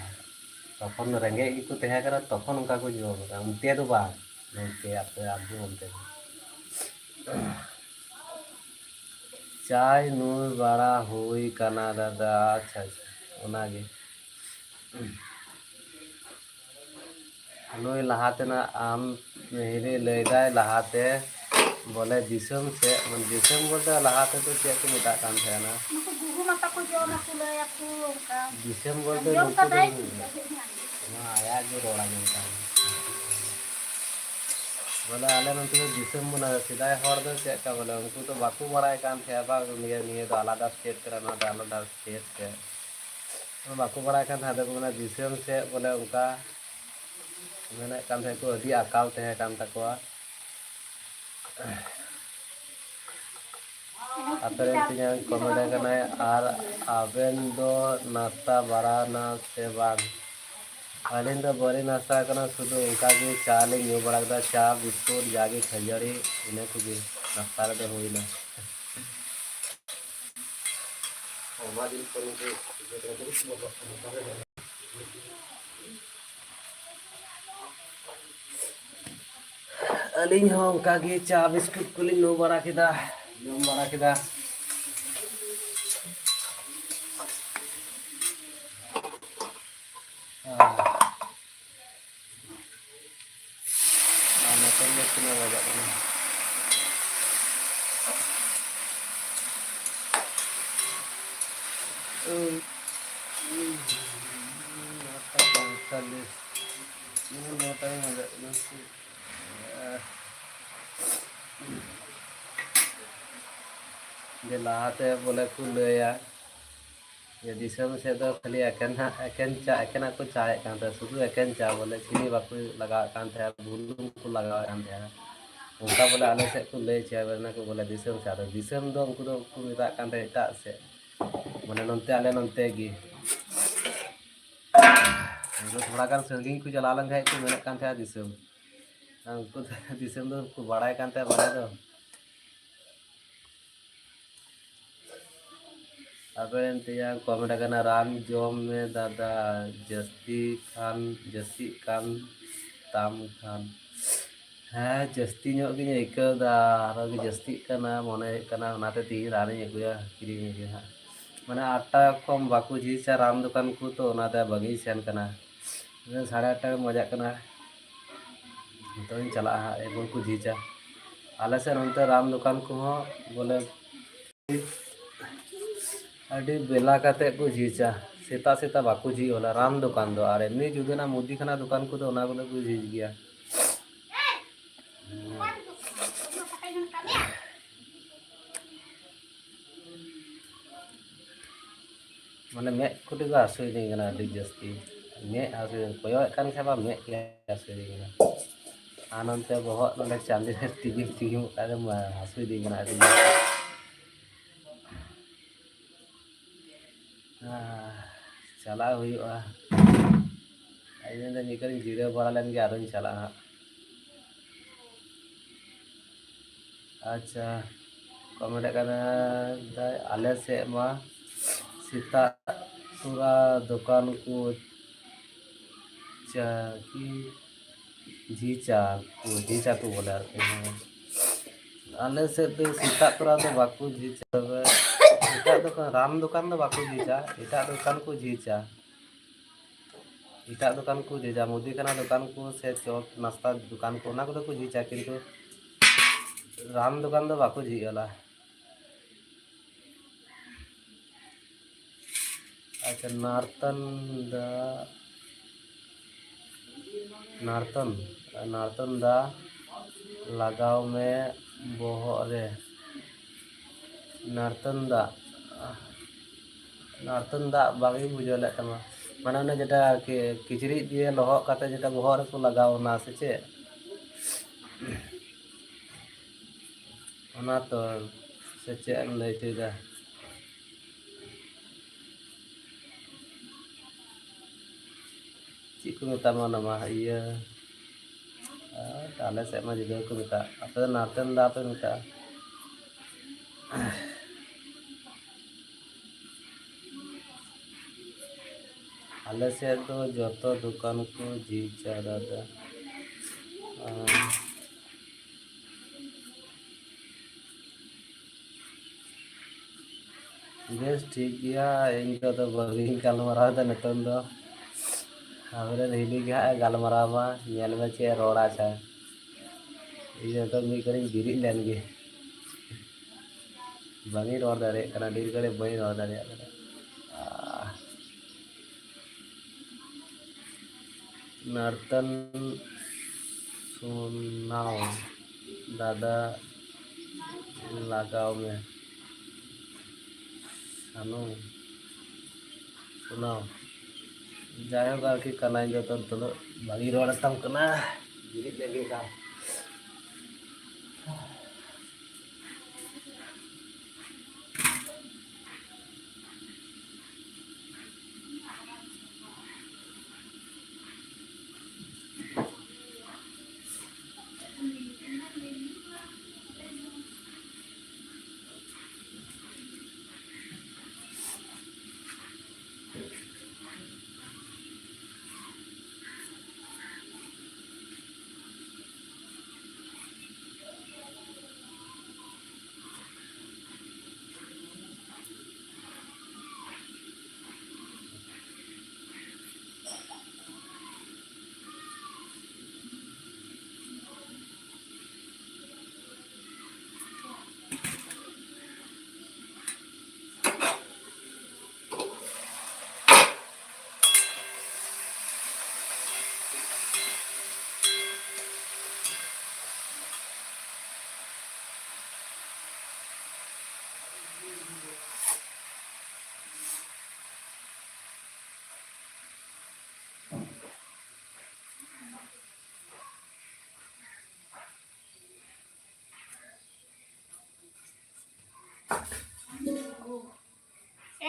ᱛᱚᱠᱷᱚᱱ ᱨᱮᱸᱜᱮᱡ ᱜᱮᱠᱚ ᱛᱟᱦᱮᱸ ᱠᱟᱱᱟ, ᱛᱚᱠᱷᱚᱱ ᱚᱱᱠᱟ ᱠᱚ ᱡᱚᱢ ᱠᱟᱜᱼᱟ, ᱚᱱᱛᱮ ᱫᱚ ᱵᱟᱝ, ᱱᱚᱱᱛᱮ ᱟᱯᱮ ᱟᱵᱚ ᱚᱱᱛᱮ ᱫᱚ᱾ ᱪᱟᱭ ᱱᱩᱭ ᱵᱟᱲᱟ ᱦᱩᱭ ᱠᱟᱱᱟ ᱫᱟᱫᱟ᱾ ᱟᱪᱪᱷᱟ, ᱟᱪᱪᱷᱟ, ᱚᱱᱟᱜᱮ᱾ ᱱᱩᱭ ᱞᱟᱦᱟ ᱛᱮᱱᱟᱜ ᱟᱢ ᱦᱤᱨᱤ ᱞᱟᱹᱭᱫᱟᱭ ᱞᱟᱦᱟᱛᱮ ᱵᱚᱞᱮ ᱫᱤᱥᱚᱢ ᱥᱮᱫ, ᱢᱟᱱᱮ ᱫᱤᱥᱚᱢ ᱵᱚᱞᱛᱮ ᱞᱟᱦᱟ ᱛᱮᱫᱚ ᱪᱮᱫ ᱠᱚ ᱢᱮᱛᱟᱜ ᱠᱟᱱ ᱛᱟᱦᱮᱱᱟ? ᱱᱩᱠᱩ ᱜᱩᱦᱩᱢ ᱟᱛᱟ ᱠᱚ ᱡᱚᱢᱟ ᱠᱚ ᱞᱟᱹᱭ ᱟᱠᱚ ᱚᱱᱠᱟ᱾ ᱫᱤᱥᱚᱢ ᱵᱚᱞᱛᱮ ᱟᱸᱡᱚᱢ ᱱᱩᱠᱩ ᱫᱚ ᱠᱟᱫᱟᱭ᱾ ᱱᱚᱣᱟ ᱟᱭᱟᱜ ᱜᱮ ᱨᱚᱲ ᱟᱸᱡᱚᱢ ᱛᱟᱦᱮᱱᱟ᱾ ᱵᱚᱞᱮ ᱟᱞᱮ ᱱᱚᱛᱮ ᱫᱚ ᱫᱤᱥᱚᱢ ᱵᱚᱱᱟ, ᱥᱮᱫᱟᱭ ᱦᱚᱲ ᱫᱚ ᱪᱮᱫ ᱞᱮᱠᱟ ᱵᱚᱞᱮ ᱩᱱᱠᱩ ᱫᱚ ᱵᱟᱠᱚ ᱵᱟᱲᱟᱭ ᱠᱟᱱ ᱛᱟᱦᱮᱸᱫ ᱵᱟᱝ, ᱱᱤᱭᱟᱹ, ᱱᱤᱭᱟᱹ ᱫᱚ ᱟᱞᱟᱫᱟ ᱥᱴᱮᱴ ᱠᱟᱱᱟ, ᱱᱚᱣᱟ ᱫᱚ ᱟᱞᱟᱫᱟ ᱥᱴᱮᱴ ᱠᱟᱱᱟ᱾ ᱵᱟᱠᱚ ᱵᱟᱲᱟᱭ ᱠᱟᱱ ᱛᱟᱦᱮᱸᱫ, ᱟᱫᱚ ᱠᱚ ᱢᱮᱱᱟ ᱫᱤᱥᱚᱢ ᱥᱮᱫ ᱵᱚᱞᱮ ᱚᱱᱠᱟ ᱢᱮᱱᱮᱫ ᱠᱟᱱ ᱛᱟᱦᱮᱸᱫ ᱠᱚ, ᱟᱹᱰᱤ ᱟᱠᱟᱞ ᱛᱟᱦᱮᱸ ᱠᱟᱱ ᱛᱟᱠᱚᱣᱟ᱾ ᱟᱯᱮ ᱨᱮᱱ ᱛᱤᱧᱟᱝ ᱠᱚᱢᱮᱱᱴ ᱠᱟᱱᱟᱭ, ᱟᱨ ᱟᱵᱮᱱ ᱫᱚ ᱱᱟᱥᱛᱟ ᱵᱟᱲᱟ ᱱᱟ ᱥᱮ ᱵᱟᱝ? ᱟᱹᱞᱤᱧ ᱫᱚ ᱵᱟᱹᱞᱤᱧ ᱱᱟᱥᱛᱟ ᱟᱠᱟᱱᱟ, ᱥᱩᱫᱷᱩ ᱚᱱᱠᱟ ᱜᱮ ᱪᱟ ᱞᱤᱧ ᱧᱩ ᱵᱟᱲᱟ ᱠᱮᱫᱟ, ᱪᱟ, ᱵᱤᱥᱠᱩᱴ, ᱡᱟᱜᱮ ᱠᱷᱟᱹᱡᱟᱹᱲᱤ, ᱤᱱᱟᱹ ᱠᱚᱜᱮ ᱱᱟᱥᱛᱟ ᱨᱮᱫᱚ ᱦᱩᱭᱱᱟ᱾ ᱟᱹᱞᱤᱧ ᱦᱚᱸ ᱚᱱᱠᱟ ᱜᱮ ᱪᱟ ᱵᱤᱥᱠᱩᱴ ᱠᱚᱞᱤᱧ ᱧᱩ ᱵᱟᱲᱟ ᱠᱮᱫᱟ, ᱡᱚᱢ ᱵᱟᱲᱟ ᱠᱮᱫᱟ᱾ ᱟᱨ ᱱᱤᱛᱚᱝ ᱫᱚ ᱛᱤᱱᱟᱹᱜ ᱵᱟᱡᱟᱜ ᱠᱟᱱᱟ? ᱳᱭ, ᱱᱚᱴᱟ ᱯᱚᱸᱭᱛᱟᱞᱞᱤᱥ, ᱱᱚᱴᱟ ᱵᱟᱡᱟᱜ ᱠᱟᱱᱟ᱾ ᱡᱮ ᱞᱟᱦᱟᱛᱮ ᱵᱚᱞᱮ ᱠᱚ ᱞᱟᱹᱭᱟ, ᱡᱮ ᱫᱤᱥᱚᱢ ᱥᱮᱫ ᱫᱚ ᱠᱷᱟᱹᱞᱤ ᱮᱠᱮᱱ ᱦᱟᱸᱜ, ᱮᱠᱮᱱ ᱪᱟ, ᱮᱠᱮᱱᱟᱜ ᱠᱚ ᱪᱟᱭᱮᱫ ᱠᱟᱱ ᱛᱟᱦᱮᱸᱫ, ᱥᱩᱫᱷᱩ ᱮᱠᱮᱱ ᱪᱟ, ᱵᱚᱞᱮ ᱪᱤᱱᱤ ᱵᱟᱠᱚ ᱞᱟᱜᱟᱣᱮᱫ ᱠᱟᱱ ᱛᱟᱦᱮᱸᱫ, ᱵᱩᱞᱩᱝ ᱠᱚ ᱞᱟᱜᱟᱣᱮᱫ ᱠᱟᱱ ᱛᱟᱦᱮᱸᱫ᱾ ᱚᱱᱠᱟ ᱵᱚᱞᱮ ᱟᱞᱮ ᱥᱮᱫ ᱠᱚ ᱞᱟᱹᱭ ᱦᱚᱪᱚᱭᱟ, ᱢᱮᱱᱟ ᱠᱚ ᱵᱚᱞᱮ ᱫᱤᱥᱚᱢ ᱥᱮᱫ᱾ ᱟᱫᱚ ᱫᱤᱥᱚᱢ ᱫᱚ ᱩᱱᱠᱩ ᱫᱚ ᱠᱚ ᱢᱮᱛᱟᱜ ᱠᱟᱱ ᱛᱟᱦᱮᱸᱫ ᱮᱴᱟᱜ ᱥᱮᱫ, ᱢᱟᱱᱮ ᱱᱚᱱᱛᱮ, ᱟᱞᱮ ᱱᱚᱱᱛᱮ ᱜᱮ᱾ ᱩᱱᱠᱩ ᱛᱷᱚᱲᱟ ᱜᱟᱱ ᱥᱟᱺᱜᱤᱧ ᱠᱚ ᱪᱟᱞᱟᱣ ᱞᱮᱱᱠᱷᱟᱡ ᱠᱚ ᱢᱮᱱᱮᱫ ᱠᱟᱱ ᱛᱟᱦᱮᱸᱫ ᱫᱤᱥᱚᱢ᱾ ᱟᱨ ᱩᱱᱠᱩ ᱫᱚ ᱫᱤᱥᱚᱢ ᱫᱚ ᱠᱚ ᱵᱟᱲᱟᱭ ᱠᱟᱱ ᱛᱟᱦᱮᱸᱫ, ᱵᱟᱲᱟᱭ ᱫᱚ᱾ ᱟᱵᱮᱱ ᱛᱮᱭᱟᱝ ᱠᱚᱢᱮᱱᱴ ᱟᱠᱟᱱᱟ, "ᱨᱟᱱ ᱡᱚᱢ ᱢᱮ ᱫᱟᱫᱟ, ᱡᱟᱹᱥᱛᱤ ᱠᱷᱟᱱ, ᱡᱟᱹᱥᱛᱤᱜ ᱠᱟᱱ ᱛᱟᱢ ᱠᱷᱟᱱ᱾" ᱦᱮᱸ, ᱡᱟᱹᱥᱛᱤ ᱧᱚᱜ ᱜᱤᱧ ᱟᱹᱭᱠᱟᱹᱣ ᱮᱫᱟ, ᱟᱨᱚ ᱜᱮ ᱡᱟᱹᱥᱛᱤᱜ ᱠᱟᱱᱟ, ᱢᱚᱱᱮ ᱦᱩᱭᱩᱜ ᱠᱟᱱᱟ ᱚᱱᱟᱛᱮ ᱛᱮᱦᱤᱧ ᱨᱟᱱᱤᱧ ᱟᱹᱜᱩᱭᱟ, ᱠᱤᱨᱤᱧ ᱟᱹᱜᱩᱭᱟ ᱦᱟᱸᱜ᱾ ᱢᱟᱱᱮ ᱟᱴ ᱴᱟᱠᱟ ᱠᱷᱚᱱ ᱵᱟᱠᱚ ᱡᱷᱤᱡᱟ ᱨᱟᱱ ᱫᱚᱠᱟᱱ ᱠᱚ, ᱛᱚ ᱚᱱᱟᱛᱮ ᱵᱟᱹᱧ ᱥᱮᱱ ᱠᱟᱱᱟ᱾ ᱥᱟᱲᱮ ᱟᱴ ᱴᱟ ᱵᱟᱡᱟᱜ ᱠᱟᱱᱟ, ᱱᱤᱛᱚᱜ ᱤᱧ ᱪᱟᱞᱟᱜᱼᱟ ᱦᱟᱸᱜ, ᱮᱨᱯᱚᱨ ᱠᱚ ᱡᱷᱤᱡᱟ᱾ ᱟᱞᱮ ᱥᱮᱫ ᱱᱚᱱᱛᱮ ᱨᱟᱱ ᱫᱚᱠᱟᱱ ᱠᱚᱦᱚᱸ ᱵᱚᱞᱮ ᱟᱹᱰᱤ ᱵᱮᱞᱟ ᱠᱟᱛᱮᱫ ᱠᱚ ᱡᱷᱤᱡᱟ, ᱥᱮᱛᱟᱜ ᱥᱮᱛᱟᱜ ᱵᱟᱠᱚ ᱡᱷᱤᱡ ᱚᱱᱟ ᱨᱟᱱ ᱫᱚᱠᱟᱱ ᱫᱚ᱾ ᱟᱨ ᱮᱢᱱᱤ ᱡᱩᱫᱟᱹᱱᱟᱜ ᱢᱩᱫᱤ ᱠᱷᱟᱱᱟ ᱫᱚᱠᱟᱱ ᱠᱚᱫᱚ ᱚᱱᱟ ᱠᱚᱫᱚ ᱠᱚ ᱡᱷᱤᱡ ᱜᱮᱭᱟ᱾ ᱢᱟᱱᱮ ᱢᱮᱫ ᱠᱩᱴᱤ ᱠᱚ ᱦᱟᱹᱥᱩᱭᱤᱫᱤᱧ ᱠᱟᱱᱟ ᱟᱹᱰᱤ ᱡᱟᱹᱥᱛᱤ᱾ ᱢᱮᱫ ᱦᱟᱹᱥᱩ, ᱠᱚᱭᱚᱜᱮᱫ ᱠᱟᱱ ᱠᱷᱟᱱ ᱵᱟ ᱢᱮᱫ ᱜᱮ ᱦᱟᱹᱥᱩᱭᱤᱫᱤᱧ ᱠᱟᱱᱟ᱾ ᱟᱨ ᱱᱚᱱᱛᱮ ᱵᱚᱦᱚᱜ ᱱᱚᱰᱮ ᱪᱟᱸᱫᱤ ᱨᱮ ᱛᱤᱸᱜᱩ ᱛᱤᱸᱜᱩ ᱠᱟᱱ ᱨᱮ ᱢᱟ ᱦᱟᱹᱥᱩᱭᱤᱫᱤᱧ ᱠᱟᱱᱟ ᱟᱹᱰᱤ ᱡᱟᱹᱥᱛᱤ᱾ ᱟᱦ, ᱪᱟᱞᱟᱜ ᱦᱩᱭᱩᱜᱼᱟ᱾ ᱤᱧ ᱢᱮᱱᱫᱟ ᱢᱤᱫ ᱜᱷᱟᱹᱲᱤᱡ ᱡᱤᱨᱟᱹᱣ ᱵᱟᱲᱟ ᱞᱮᱱ ᱜᱮ ᱟᱨᱚᱧ ᱪᱟᱞᱟᱜᱼᱟ ᱦᱟᱸᱜ᱾ ᱟᱪᱪᱷᱟ, ᱠᱚ ᱢᱮᱱᱮᱫ ᱠᱟᱱᱟ, ᱟᱞᱮ ᱥᱮᱫ ᱢᱟ ᱥᱮᱛᱟᱜ ᱛᱚᱨᱟ ᱫᱚᱠᱟᱱ ᱠᱚ ᱪᱟ ᱠᱤ ᱡᱷᱤᱡᱟ ᱠᱚ, ᱡᱷᱤᱡᱟ ᱠᱚ ᱵᱚᱞᱮ ᱟᱨᱠᱤ, ᱦᱮᱸ᱾ ᱟᱞᱮ ᱥᱮᱫ ᱫᱚ ᱥᱮᱛᱟᱜ ᱛᱚᱨᱟ ᱫᱚ ᱵᱟᱠᱚ ᱡᱷᱤᱡᱟ, ᱛᱚᱵᱮ ᱮᱴᱟᱜ ᱫᱚᱠᱟᱱ, ᱨᱟᱱ ᱫᱚᱠᱟᱱ ᱫᱚ ᱵᱟᱠᱚ ᱡᱷᱤᱡᱟ, ᱮᱴᱟᱜ ᱫᱚᱠᱟᱱ ᱠᱚ ᱡᱷᱤᱡᱟ᱾ ᱮᱴᱟᱜ ᱫᱚᱠᱟᱱ ᱠᱚ ᱡᱷᱤᱡᱟ, ᱢᱩᱫᱤ ᱠᱷᱟᱱᱟ ᱫᱚᱠᱟᱱ ᱠᱚ ᱥᱮ ᱪᱚᱯ ᱱᱟᱥᱛᱟ ᱫᱚᱠᱟᱱ ᱠᱚ, ᱚᱱᱟ ᱠᱚᱫᱚ ᱠᱚ ᱡᱷᱤᱡᱟ, ᱠᱤᱱᱛᱩ ᱨᱟᱱ ᱫᱚᱠᱟᱱ ᱫᱚ ᱵᱟᱠᱚ ᱡᱷᱤᱡ ᱟᱞᱟ᱾ ᱟᱪᱪᱷᱟ, ᱱᱟᱨᱛᱚᱱ ᱫᱟ, ᱱᱟᱨᱛᱚᱱ, ᱱᱟᱨᱛᱚᱱ ᱫᱟ ᱞᱟᱜᱟᱣ ᱢᱮ ᱵᱚᱦᱚᱜ ᱨᱮ᱾ ᱱᱟᱨᱛᱚᱱ ᱫᱟᱜ, ᱱᱟᱨᱛᱚᱱ ᱫᱟᱜ ᱵᱟᱝ ᱤᱧ ᱵᱩᱡᱷᱟᱹᱣ ᱞᱮᱫ ᱛᱟᱢᱟ᱾ ᱢᱟᱱᱮ ᱚᱱᱮ ᱡᱮᱴᱟ ᱠᱤ-, ᱠᱤᱪᱨᱤᱡ ᱫᱤᱭᱮ ᱞᱚᱦᱚᱫ ᱠᱟᱛᱮ ᱡᱮᱴᱟ ᱵᱚᱦᱚᱜ ᱨᱮᱠᱚ ᱞᱟᱜᱟᱣ ᱚᱱᱟ ᱥᱮ ᱪᱮᱫ? ᱚᱱᱟ ᱛᱚ, ᱥᱮ ᱪᱮᱫ ᱮᱢ ᱞᱟᱹᱭ ᱦᱚᱪᱚᱭᱮᱫᱟ? ᱪᱮᱫ ᱠᱚ ᱢᱮᱛᱟᱢᱟ ᱚᱱᱟ ᱢᱟ ᱤᱭᱟᱹ, ᱟᱨ ᱟᱞᱮ ᱥᱮᱫ ᱢᱟ ᱡᱩᱫᱟᱹ ᱜᱮᱠᱚ ᱢᱮᱛᱟᱜᱼᱟ, ᱟᱯᱮ ᱫᱚ ᱱᱟᱨᱛᱮᱱ ᱫᱟ ᱯᱮ ᱢᱮᱛᱟᱜᱼᱟ᱾ ᱟᱞᱮ ᱥᱮᱫ ᱫᱚ ᱡᱚᱛᱚ ᱫᱚᱠᱟᱱ ᱠᱚ ᱡᱷᱤᱡᱟ ᱫᱟᱫᱟ᱾ ᱟᱨ ᱵᱮᱥ, ᱴᱷᱤᱠ ᱜᱮᱭᱟ, ᱤᱧ ᱫᱚ ᱟᱫᱚ ᱵᱟᱹᱧ ᱜᱟᱞᱢᱟᱨᱟᱣ ᱮᱫᱟ ᱱᱤᱛᱚᱝ ᱫᱚ᱾ ᱟᱵᱚᱨᱮᱱ ᱦᱤᱞᱤ ᱜᱮ ᱦᱟᱸᱜ ᱮ ᱜᱟᱞᱢᱟᱨᱟᱣ ᱢᱟ, ᱧᱮᱞ ᱢᱮ ᱪᱮᱫ ᱮ ᱨᱚᱲᱟ᱾ ᱟᱪᱪᱷᱟ, ᱤᱧ ᱱᱤᱛᱚᱝ ᱢᱤᱫ ᱜᱷᱟᱹᱲᱤᱡ ᱵᱮᱨᱮᱫ ᱞᱮᱱ ᱜᱮ, ᱵᱟᱝ ᱤᱧ ᱨᱚᱲ ᱫᱟᱲᱮᱭᱟᱜ ᱠᱟᱱᱟ, ᱰᱷᱮᱨ ᱜᱷᱟᱹᱲᱤᱡ ᱵᱟᱹᱧ ᱨᱚᱲ ᱫᱟᱲᱮᱭᱟᱜ ᱠᱟᱱᱟ᱾ ᱟᱦ᱾ ᱱᱟᱨᱛᱚᱱ ᱥᱩᱱᱟᱣ ᱫᱟᱫᱟ ᱞᱟᱜᱟᱣ ᱢᱮ᱾ ᱥᱟᱱᱩ᱾ ᱚᱱᱟ ᱡᱟᱭᱦᱳᱠ ᱟᱨᱠᱤ, ᱠᱟᱱᱟᱧ ᱡᱚᱛᱚ ᱱᱤᱛᱚᱜ ᱫᱚ ᱵᱷᱟᱹᱜᱤ ᱨᱚᱲ ᱟᱛᱟᱢ ᱠᱟᱱᱟ᱾ ᱵᱤᱨᱤᱫ ᱞᱟᱹᱜᱤᱫ ᱫᱚ᱾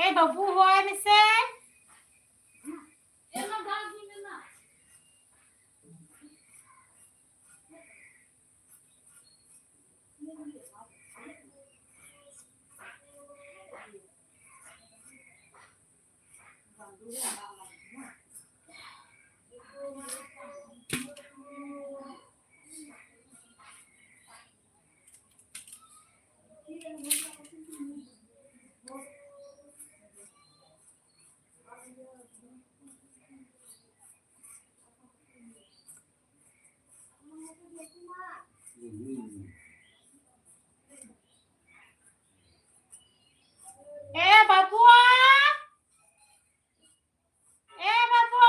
ᱮ ᱵᱟᱹᱵᱩ, ᱦᱚᱦᱚᱣᱟᱭ ᱢᱮᱥᱮ᱾ ᱮ ᱵᱟᱹᱵᱩ! ᱮ ᱵᱟᱹᱵᱩ!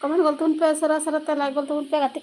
Comment ᱜᱚᱞ ᱛᱟᱵᱚᱱ ᱯᱮ ᱩᱥᱟᱹᱨᱟ ᱩᱥᱟᱹᱨᱟ ᱛᱮ, like ᱜᱚᱞ ᱛᱟᱵᱚᱱ ᱯᱮ ᱜᱟᱛᱮ᱾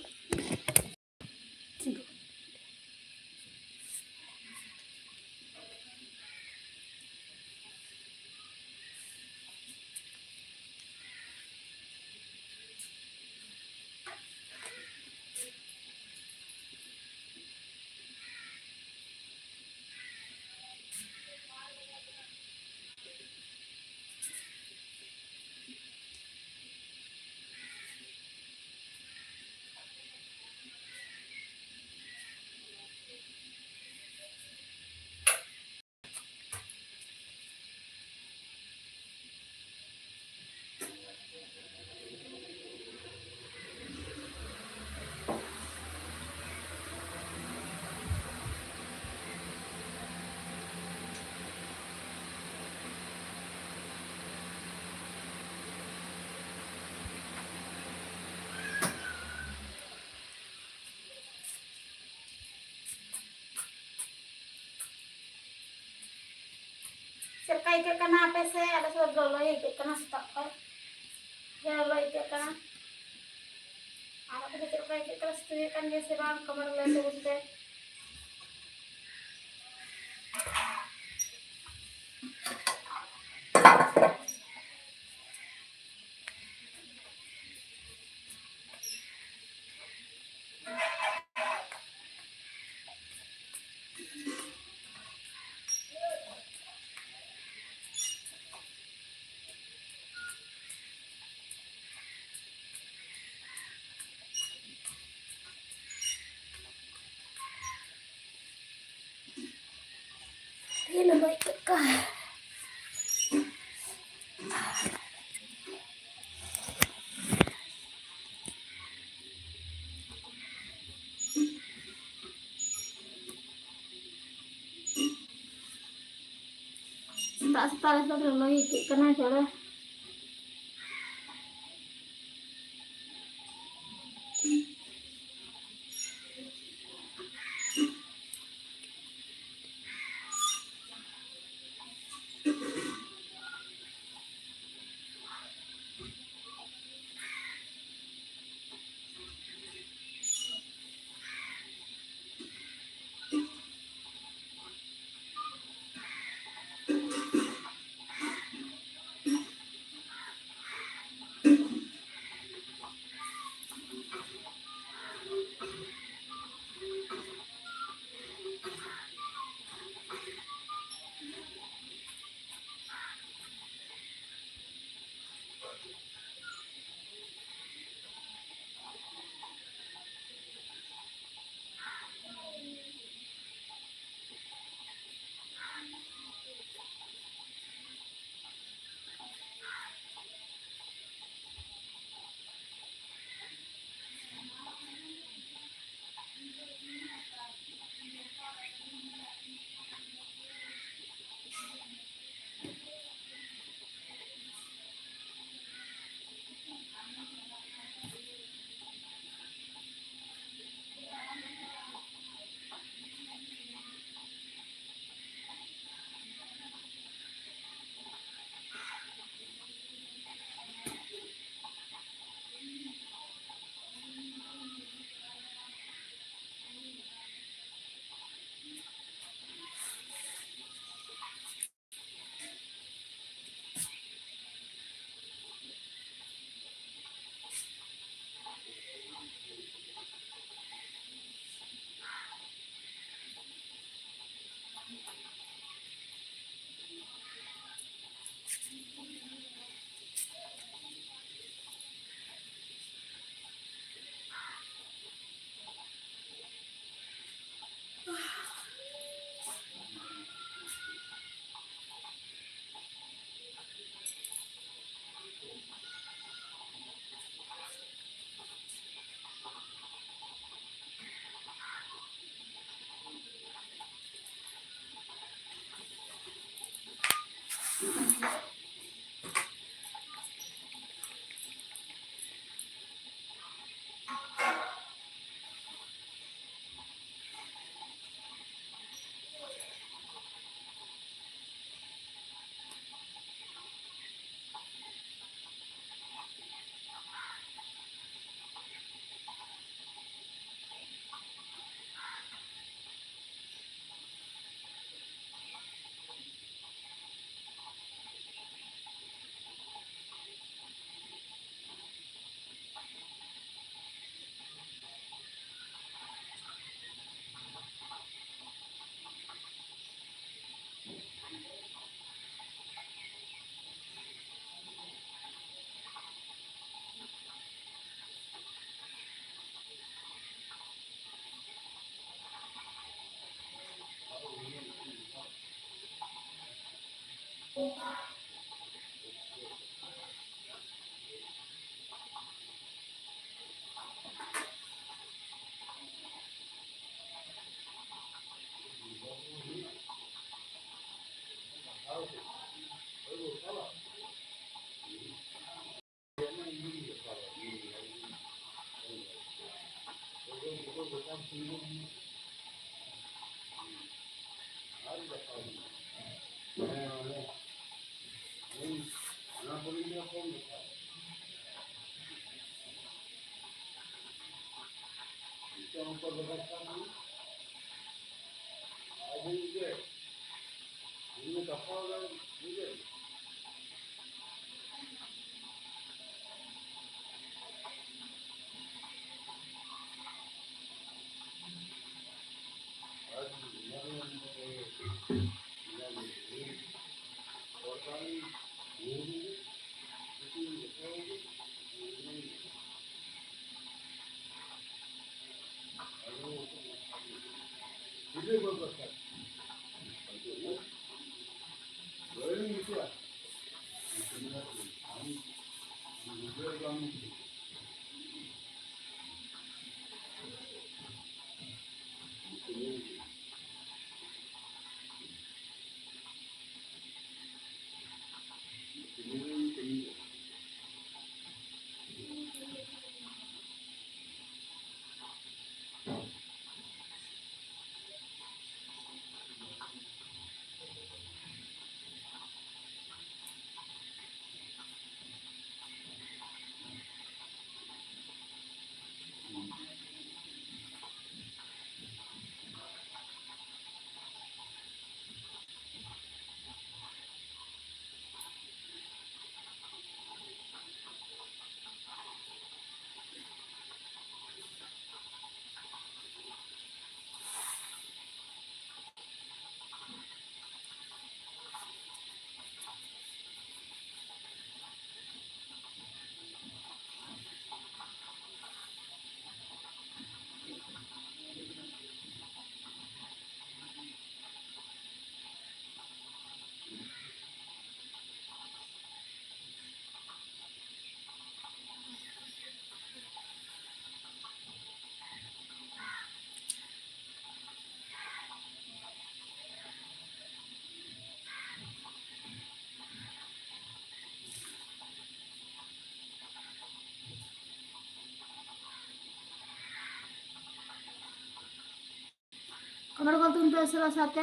ᱪᱮᱫ ᱞᱮᱠᱟ ᱟᱹᱭᱠᱟᱹᱜ ᱠᱟᱱᱟ ᱟᱯᱮ ᱥᱮᱫ? ᱟᱞᱮ ᱥᱮᱫ ᱫᱚ ᱞᱚᱞᱚ ᱜᱮ ᱟᱹᱭᱠᱟᱹᱜ ᱠᱟᱱᱟ ᱥᱮᱛᱟᱜ ᱠᱷᱚᱱ᱾ ᱡᱟ ᱞᱚᱞᱚ ᱟᱹᱭᱠᱟᱹᱜ ᱠᱟᱱᱟ᱾ ᱟᱨ ᱟᱯᱮ ᱥᱮᱫ ᱪᱮᱫ ᱞᱮᱠᱟ ᱟᱹᱭᱠᱟᱹᱜ ᱠᱟᱱᱟ? ᱥᱤᱛᱩᱝ ᱮᱫ ᱠᱟᱱ ᱜᱮᱭᱟ ᱥᱮ ᱵᱟᱝ? comment ᱞᱟᱹᱭ ᱛᱟᱵᱚᱱ ᱯᱮ᱾ ᱤᱭᱟᱹ ᱞᱮ ᱜᱚᱡ ᱠᱮᱫ ᱠᱚᱣᱟ᱾ ᱥᱮᱛᱟᱜ ᱥᱮᱛᱟᱜ ᱨᱮ ᱞᱚᱞᱚ ᱜᱮ ᱟᱹᱭᱠᱟᱹᱜ ᱠᱟᱱᱟ ᱡᱚᱨᱮ᱾ Comment করতে ভুলবেন না সবার সাথে।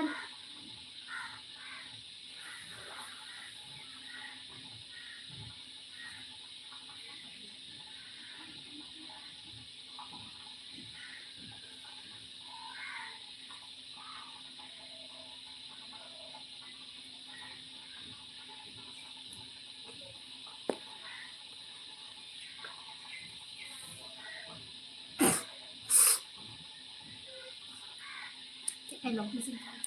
ᱞᱚᱢᱯᱤ ᱥᱤᱝ ᱠᱷᱟᱱ᱾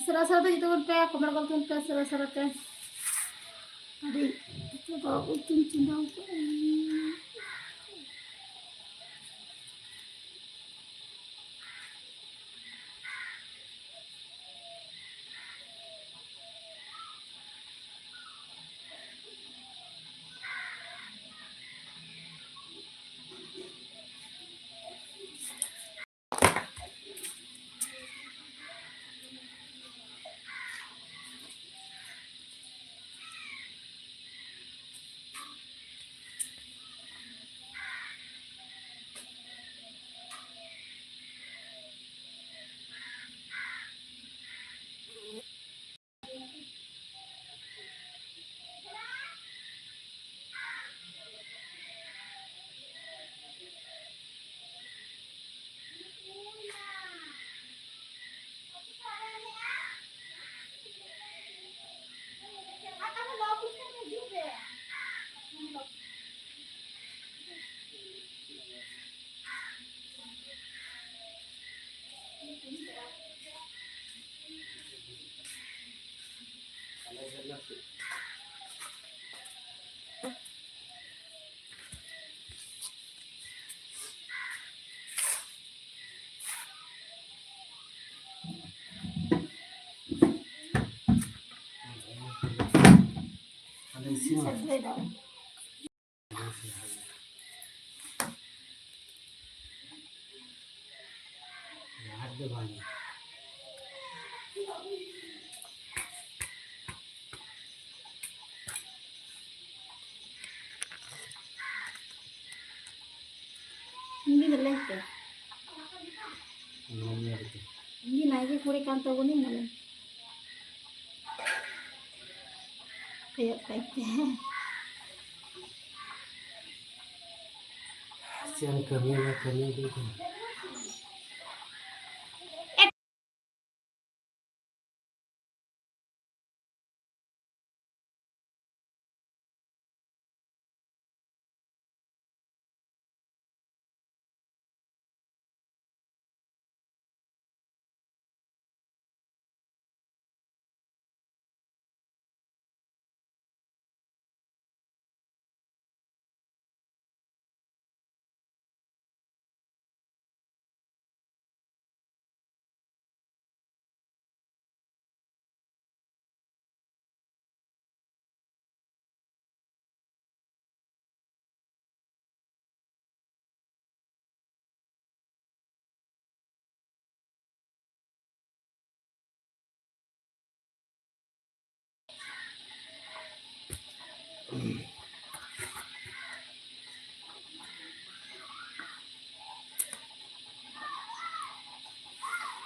ᱥᱟᱨᱟ ᱥᱟᱨᱟ ᱛᱮ ᱡᱚᱛᱚ ᱵᱚᱱ ᱯᱮ, comment ᱜᱚᱞ ᱛᱟᱵᱚᱱ ᱯᱮ ᱥᱟᱨᱟ ᱥᱟᱨᱟ ᱛᱮ᱾ ᱟᱹᱰᱤ ᱱᱤᱛᱚᱜ ᱫᱚ ᱩᱛᱩᱧ ᱪᱚᱸᱫᱟ ᱟᱠᱟᱫᱟ᱾ ᱞᱟᱦᱟ ᱫᱚ ᱵᱟᱝ᱾ ᱤᱧ ᱫᱚ ᱞᱟᱹᱭ ᱯᱮ᱾ ᱤᱧ ᱫᱚ ᱱᱟᱭᱠᱮ ᱠᱩᱲᱤ ᱠᱟᱱ ᱛᱟᱵᱚᱱᱤᱧ ᱢᱟᱱᱮ᱾ ᱠᱚᱭᱚᱜ ᱠᱟᱭ ᱯᱮ᱾ ᱪᱮᱫ ᱮᱢ ᱠᱟᱹᱢᱤᱭᱟ, ᱠᱟᱹᱢᱤ ᱫᱚ ᱪᱮᱫ?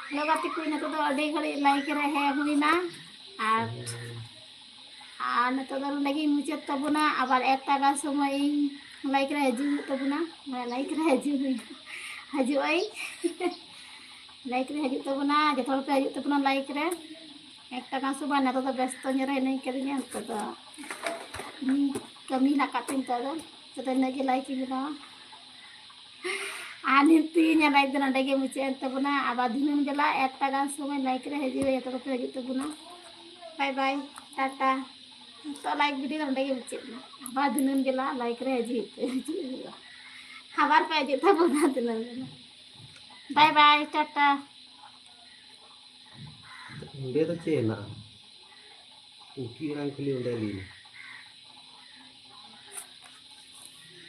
ᱦᱮᱞᱳ ᱜᱟᱛᱮ ᱠᱚ, ᱱᱤᱛᱚᱜ ᱫᱚ ᱟᱹᱰᱤ ᱜᱷᱟᱹᱲᱤᱡ ᱞᱟᱭᱤᱠ ᱨᱮ ᱦᱮᱡ ᱦᱩᱭᱱᱟ᱾ ᱟᱨ ᱟᱨ ᱱᱤᱛᱚᱜ ᱫᱚ ᱱᱚᱰᱮ ᱜᱤᱧ ᱢᱩᱪᱟᱹᱫ ᱛᱟᱵᱚᱱᱟ᱾ ᱟᱵᱟᱨ ᱮᱠᱴᱟ ᱜᱟᱱ ᱥᱚᱢᱚᱭ ᱤᱧ ᱞᱟᱭᱤᱠ ᱨᱮ ᱦᱤᱡᱩᱜ ᱦᱩᱭᱩᱜ ᱛᱟᱵᱚᱱᱟ᱾ ᱢᱟᱱᱮ ᱞᱟᱭᱤᱠ ᱨᱮ ᱦᱤᱡᱩᱜ ᱦᱩᱭᱩᱜ ᱦᱤᱡᱩᱜ ᱟᱹᱧ᱾ ᱞᱟᱭᱤᱠ ᱨᱮ ᱦᱤᱡᱩᱜ ᱛᱟᱵᱚᱱᱟ, ᱡᱚᱛᱚ ᱦᱚᱲ ᱯᱮ ᱦᱤᱡᱩᱜ ᱛᱟᱵᱚᱱᱟ ᱞᱟᱭᱤᱠ ᱨᱮ᱾ ᱮᱠᱴᱟ ᱜᱟᱱ ᱥᱚᱢᱚᱭ ᱱᱤᱛᱚᱜ ᱫᱚ ᱵᱮᱥᱛᱚ ᱧᱮᱞ ᱨᱮ ᱦᱤᱱᱟᱹᱧ ᱠᱟᱹᱫᱤᱧᱟ᱾ ᱱᱤᱛᱚᱜ ᱫᱚ ᱤᱧ ᱠᱟᱹᱢᱤ ᱦᱮᱱᱟᱜ ᱟᱠᱟᱫ ᱛᱤᱧ ᱱᱤᱛᱚᱜ ᱫᱚ᱾ ᱱᱤᱛᱚᱜ ᱫᱚ ᱤᱱᱟᱹᱜ ᱜᱮ ᱞᱟᱭᱤᱠ ᱤᱧ ᱵᱮᱱᱟᱣᱟ᱾ ᱟᱨ ᱱᱤᱛ ᱤᱧᱟᱹᱜ ᱞᱟᱭᱤᱠ ᱫᱚ ᱱᱚᱰᱮ ᱜᱮ ᱢᱩᱪᱟᱹᱫ ᱮᱱ ᱛᱟᱵᱚᱱᱟ᱾ ᱟᱵᱟᱨ ᱫᱷᱤᱱᱟᱹᱱ ᱵᱮᱞᱟ ᱮᱠᱴᱟ ᱜᱟᱱ ᱥᱚᱢᱚᱭ ᱞᱟᱭᱤᱠ ᱨᱮ ᱦᱤᱡᱩᱜ ᱦᱩᱭᱩᱜ, ᱡᱚᱛᱚ ᱠᱚᱯᱮ ᱦᱤᱡᱩᱜ ᱛᱟᱵᱚᱱᱟ᱾ ᱵᱟᱭ ᱵᱟᱭ, ᱴᱟᱴᱟ᱾ ᱱᱤᱛᱚᱜ ᱞᱟᱭᱤᱠ ᱵᱷᱤᱰᱤᱭᱳ ᱫᱚ ᱱᱚᱰᱮ ᱜᱮ ᱢᱩᱪᱟᱹᱫ ᱮᱱᱟ᱾ ᱟᱵᱟᱨ ᱫᱷᱤᱱᱟᱹᱱ ᱵᱮᱞᱟ ᱞᱟᱭᱤᱠ ᱨᱮ ᱦᱤᱡᱩᱜ ᱦᱩᱭᱩᱜ, ᱦᱤᱡᱩᱜ ᱦᱩᱭᱩᱜᱼᱟ᱾ ᱟᱵᱟᱨ ᱯᱮ ᱦᱤᱡᱩᱜ ᱛᱟᱵᱚᱱᱟ ᱫᱷᱤᱱᱟᱹᱱ ᱵᱮᱞᱟ᱾ ᱵᱟᱭ ᱵᱟᱭ, ᱴᱟᱴᱟ᱾ ᱚᱸᱰᱮ ᱫᱚ ᱪᱮᱫ ᱦᱮᱱᱟᱜᱼᱟ? ᱩᱱᱠᱤ ᱟᱲᱟᱝ ᱠᱷᱟᱹᱞᱤ ᱚᱸᱰᱮ ᱞᱟᱹᱭ ᱢᱮ᱾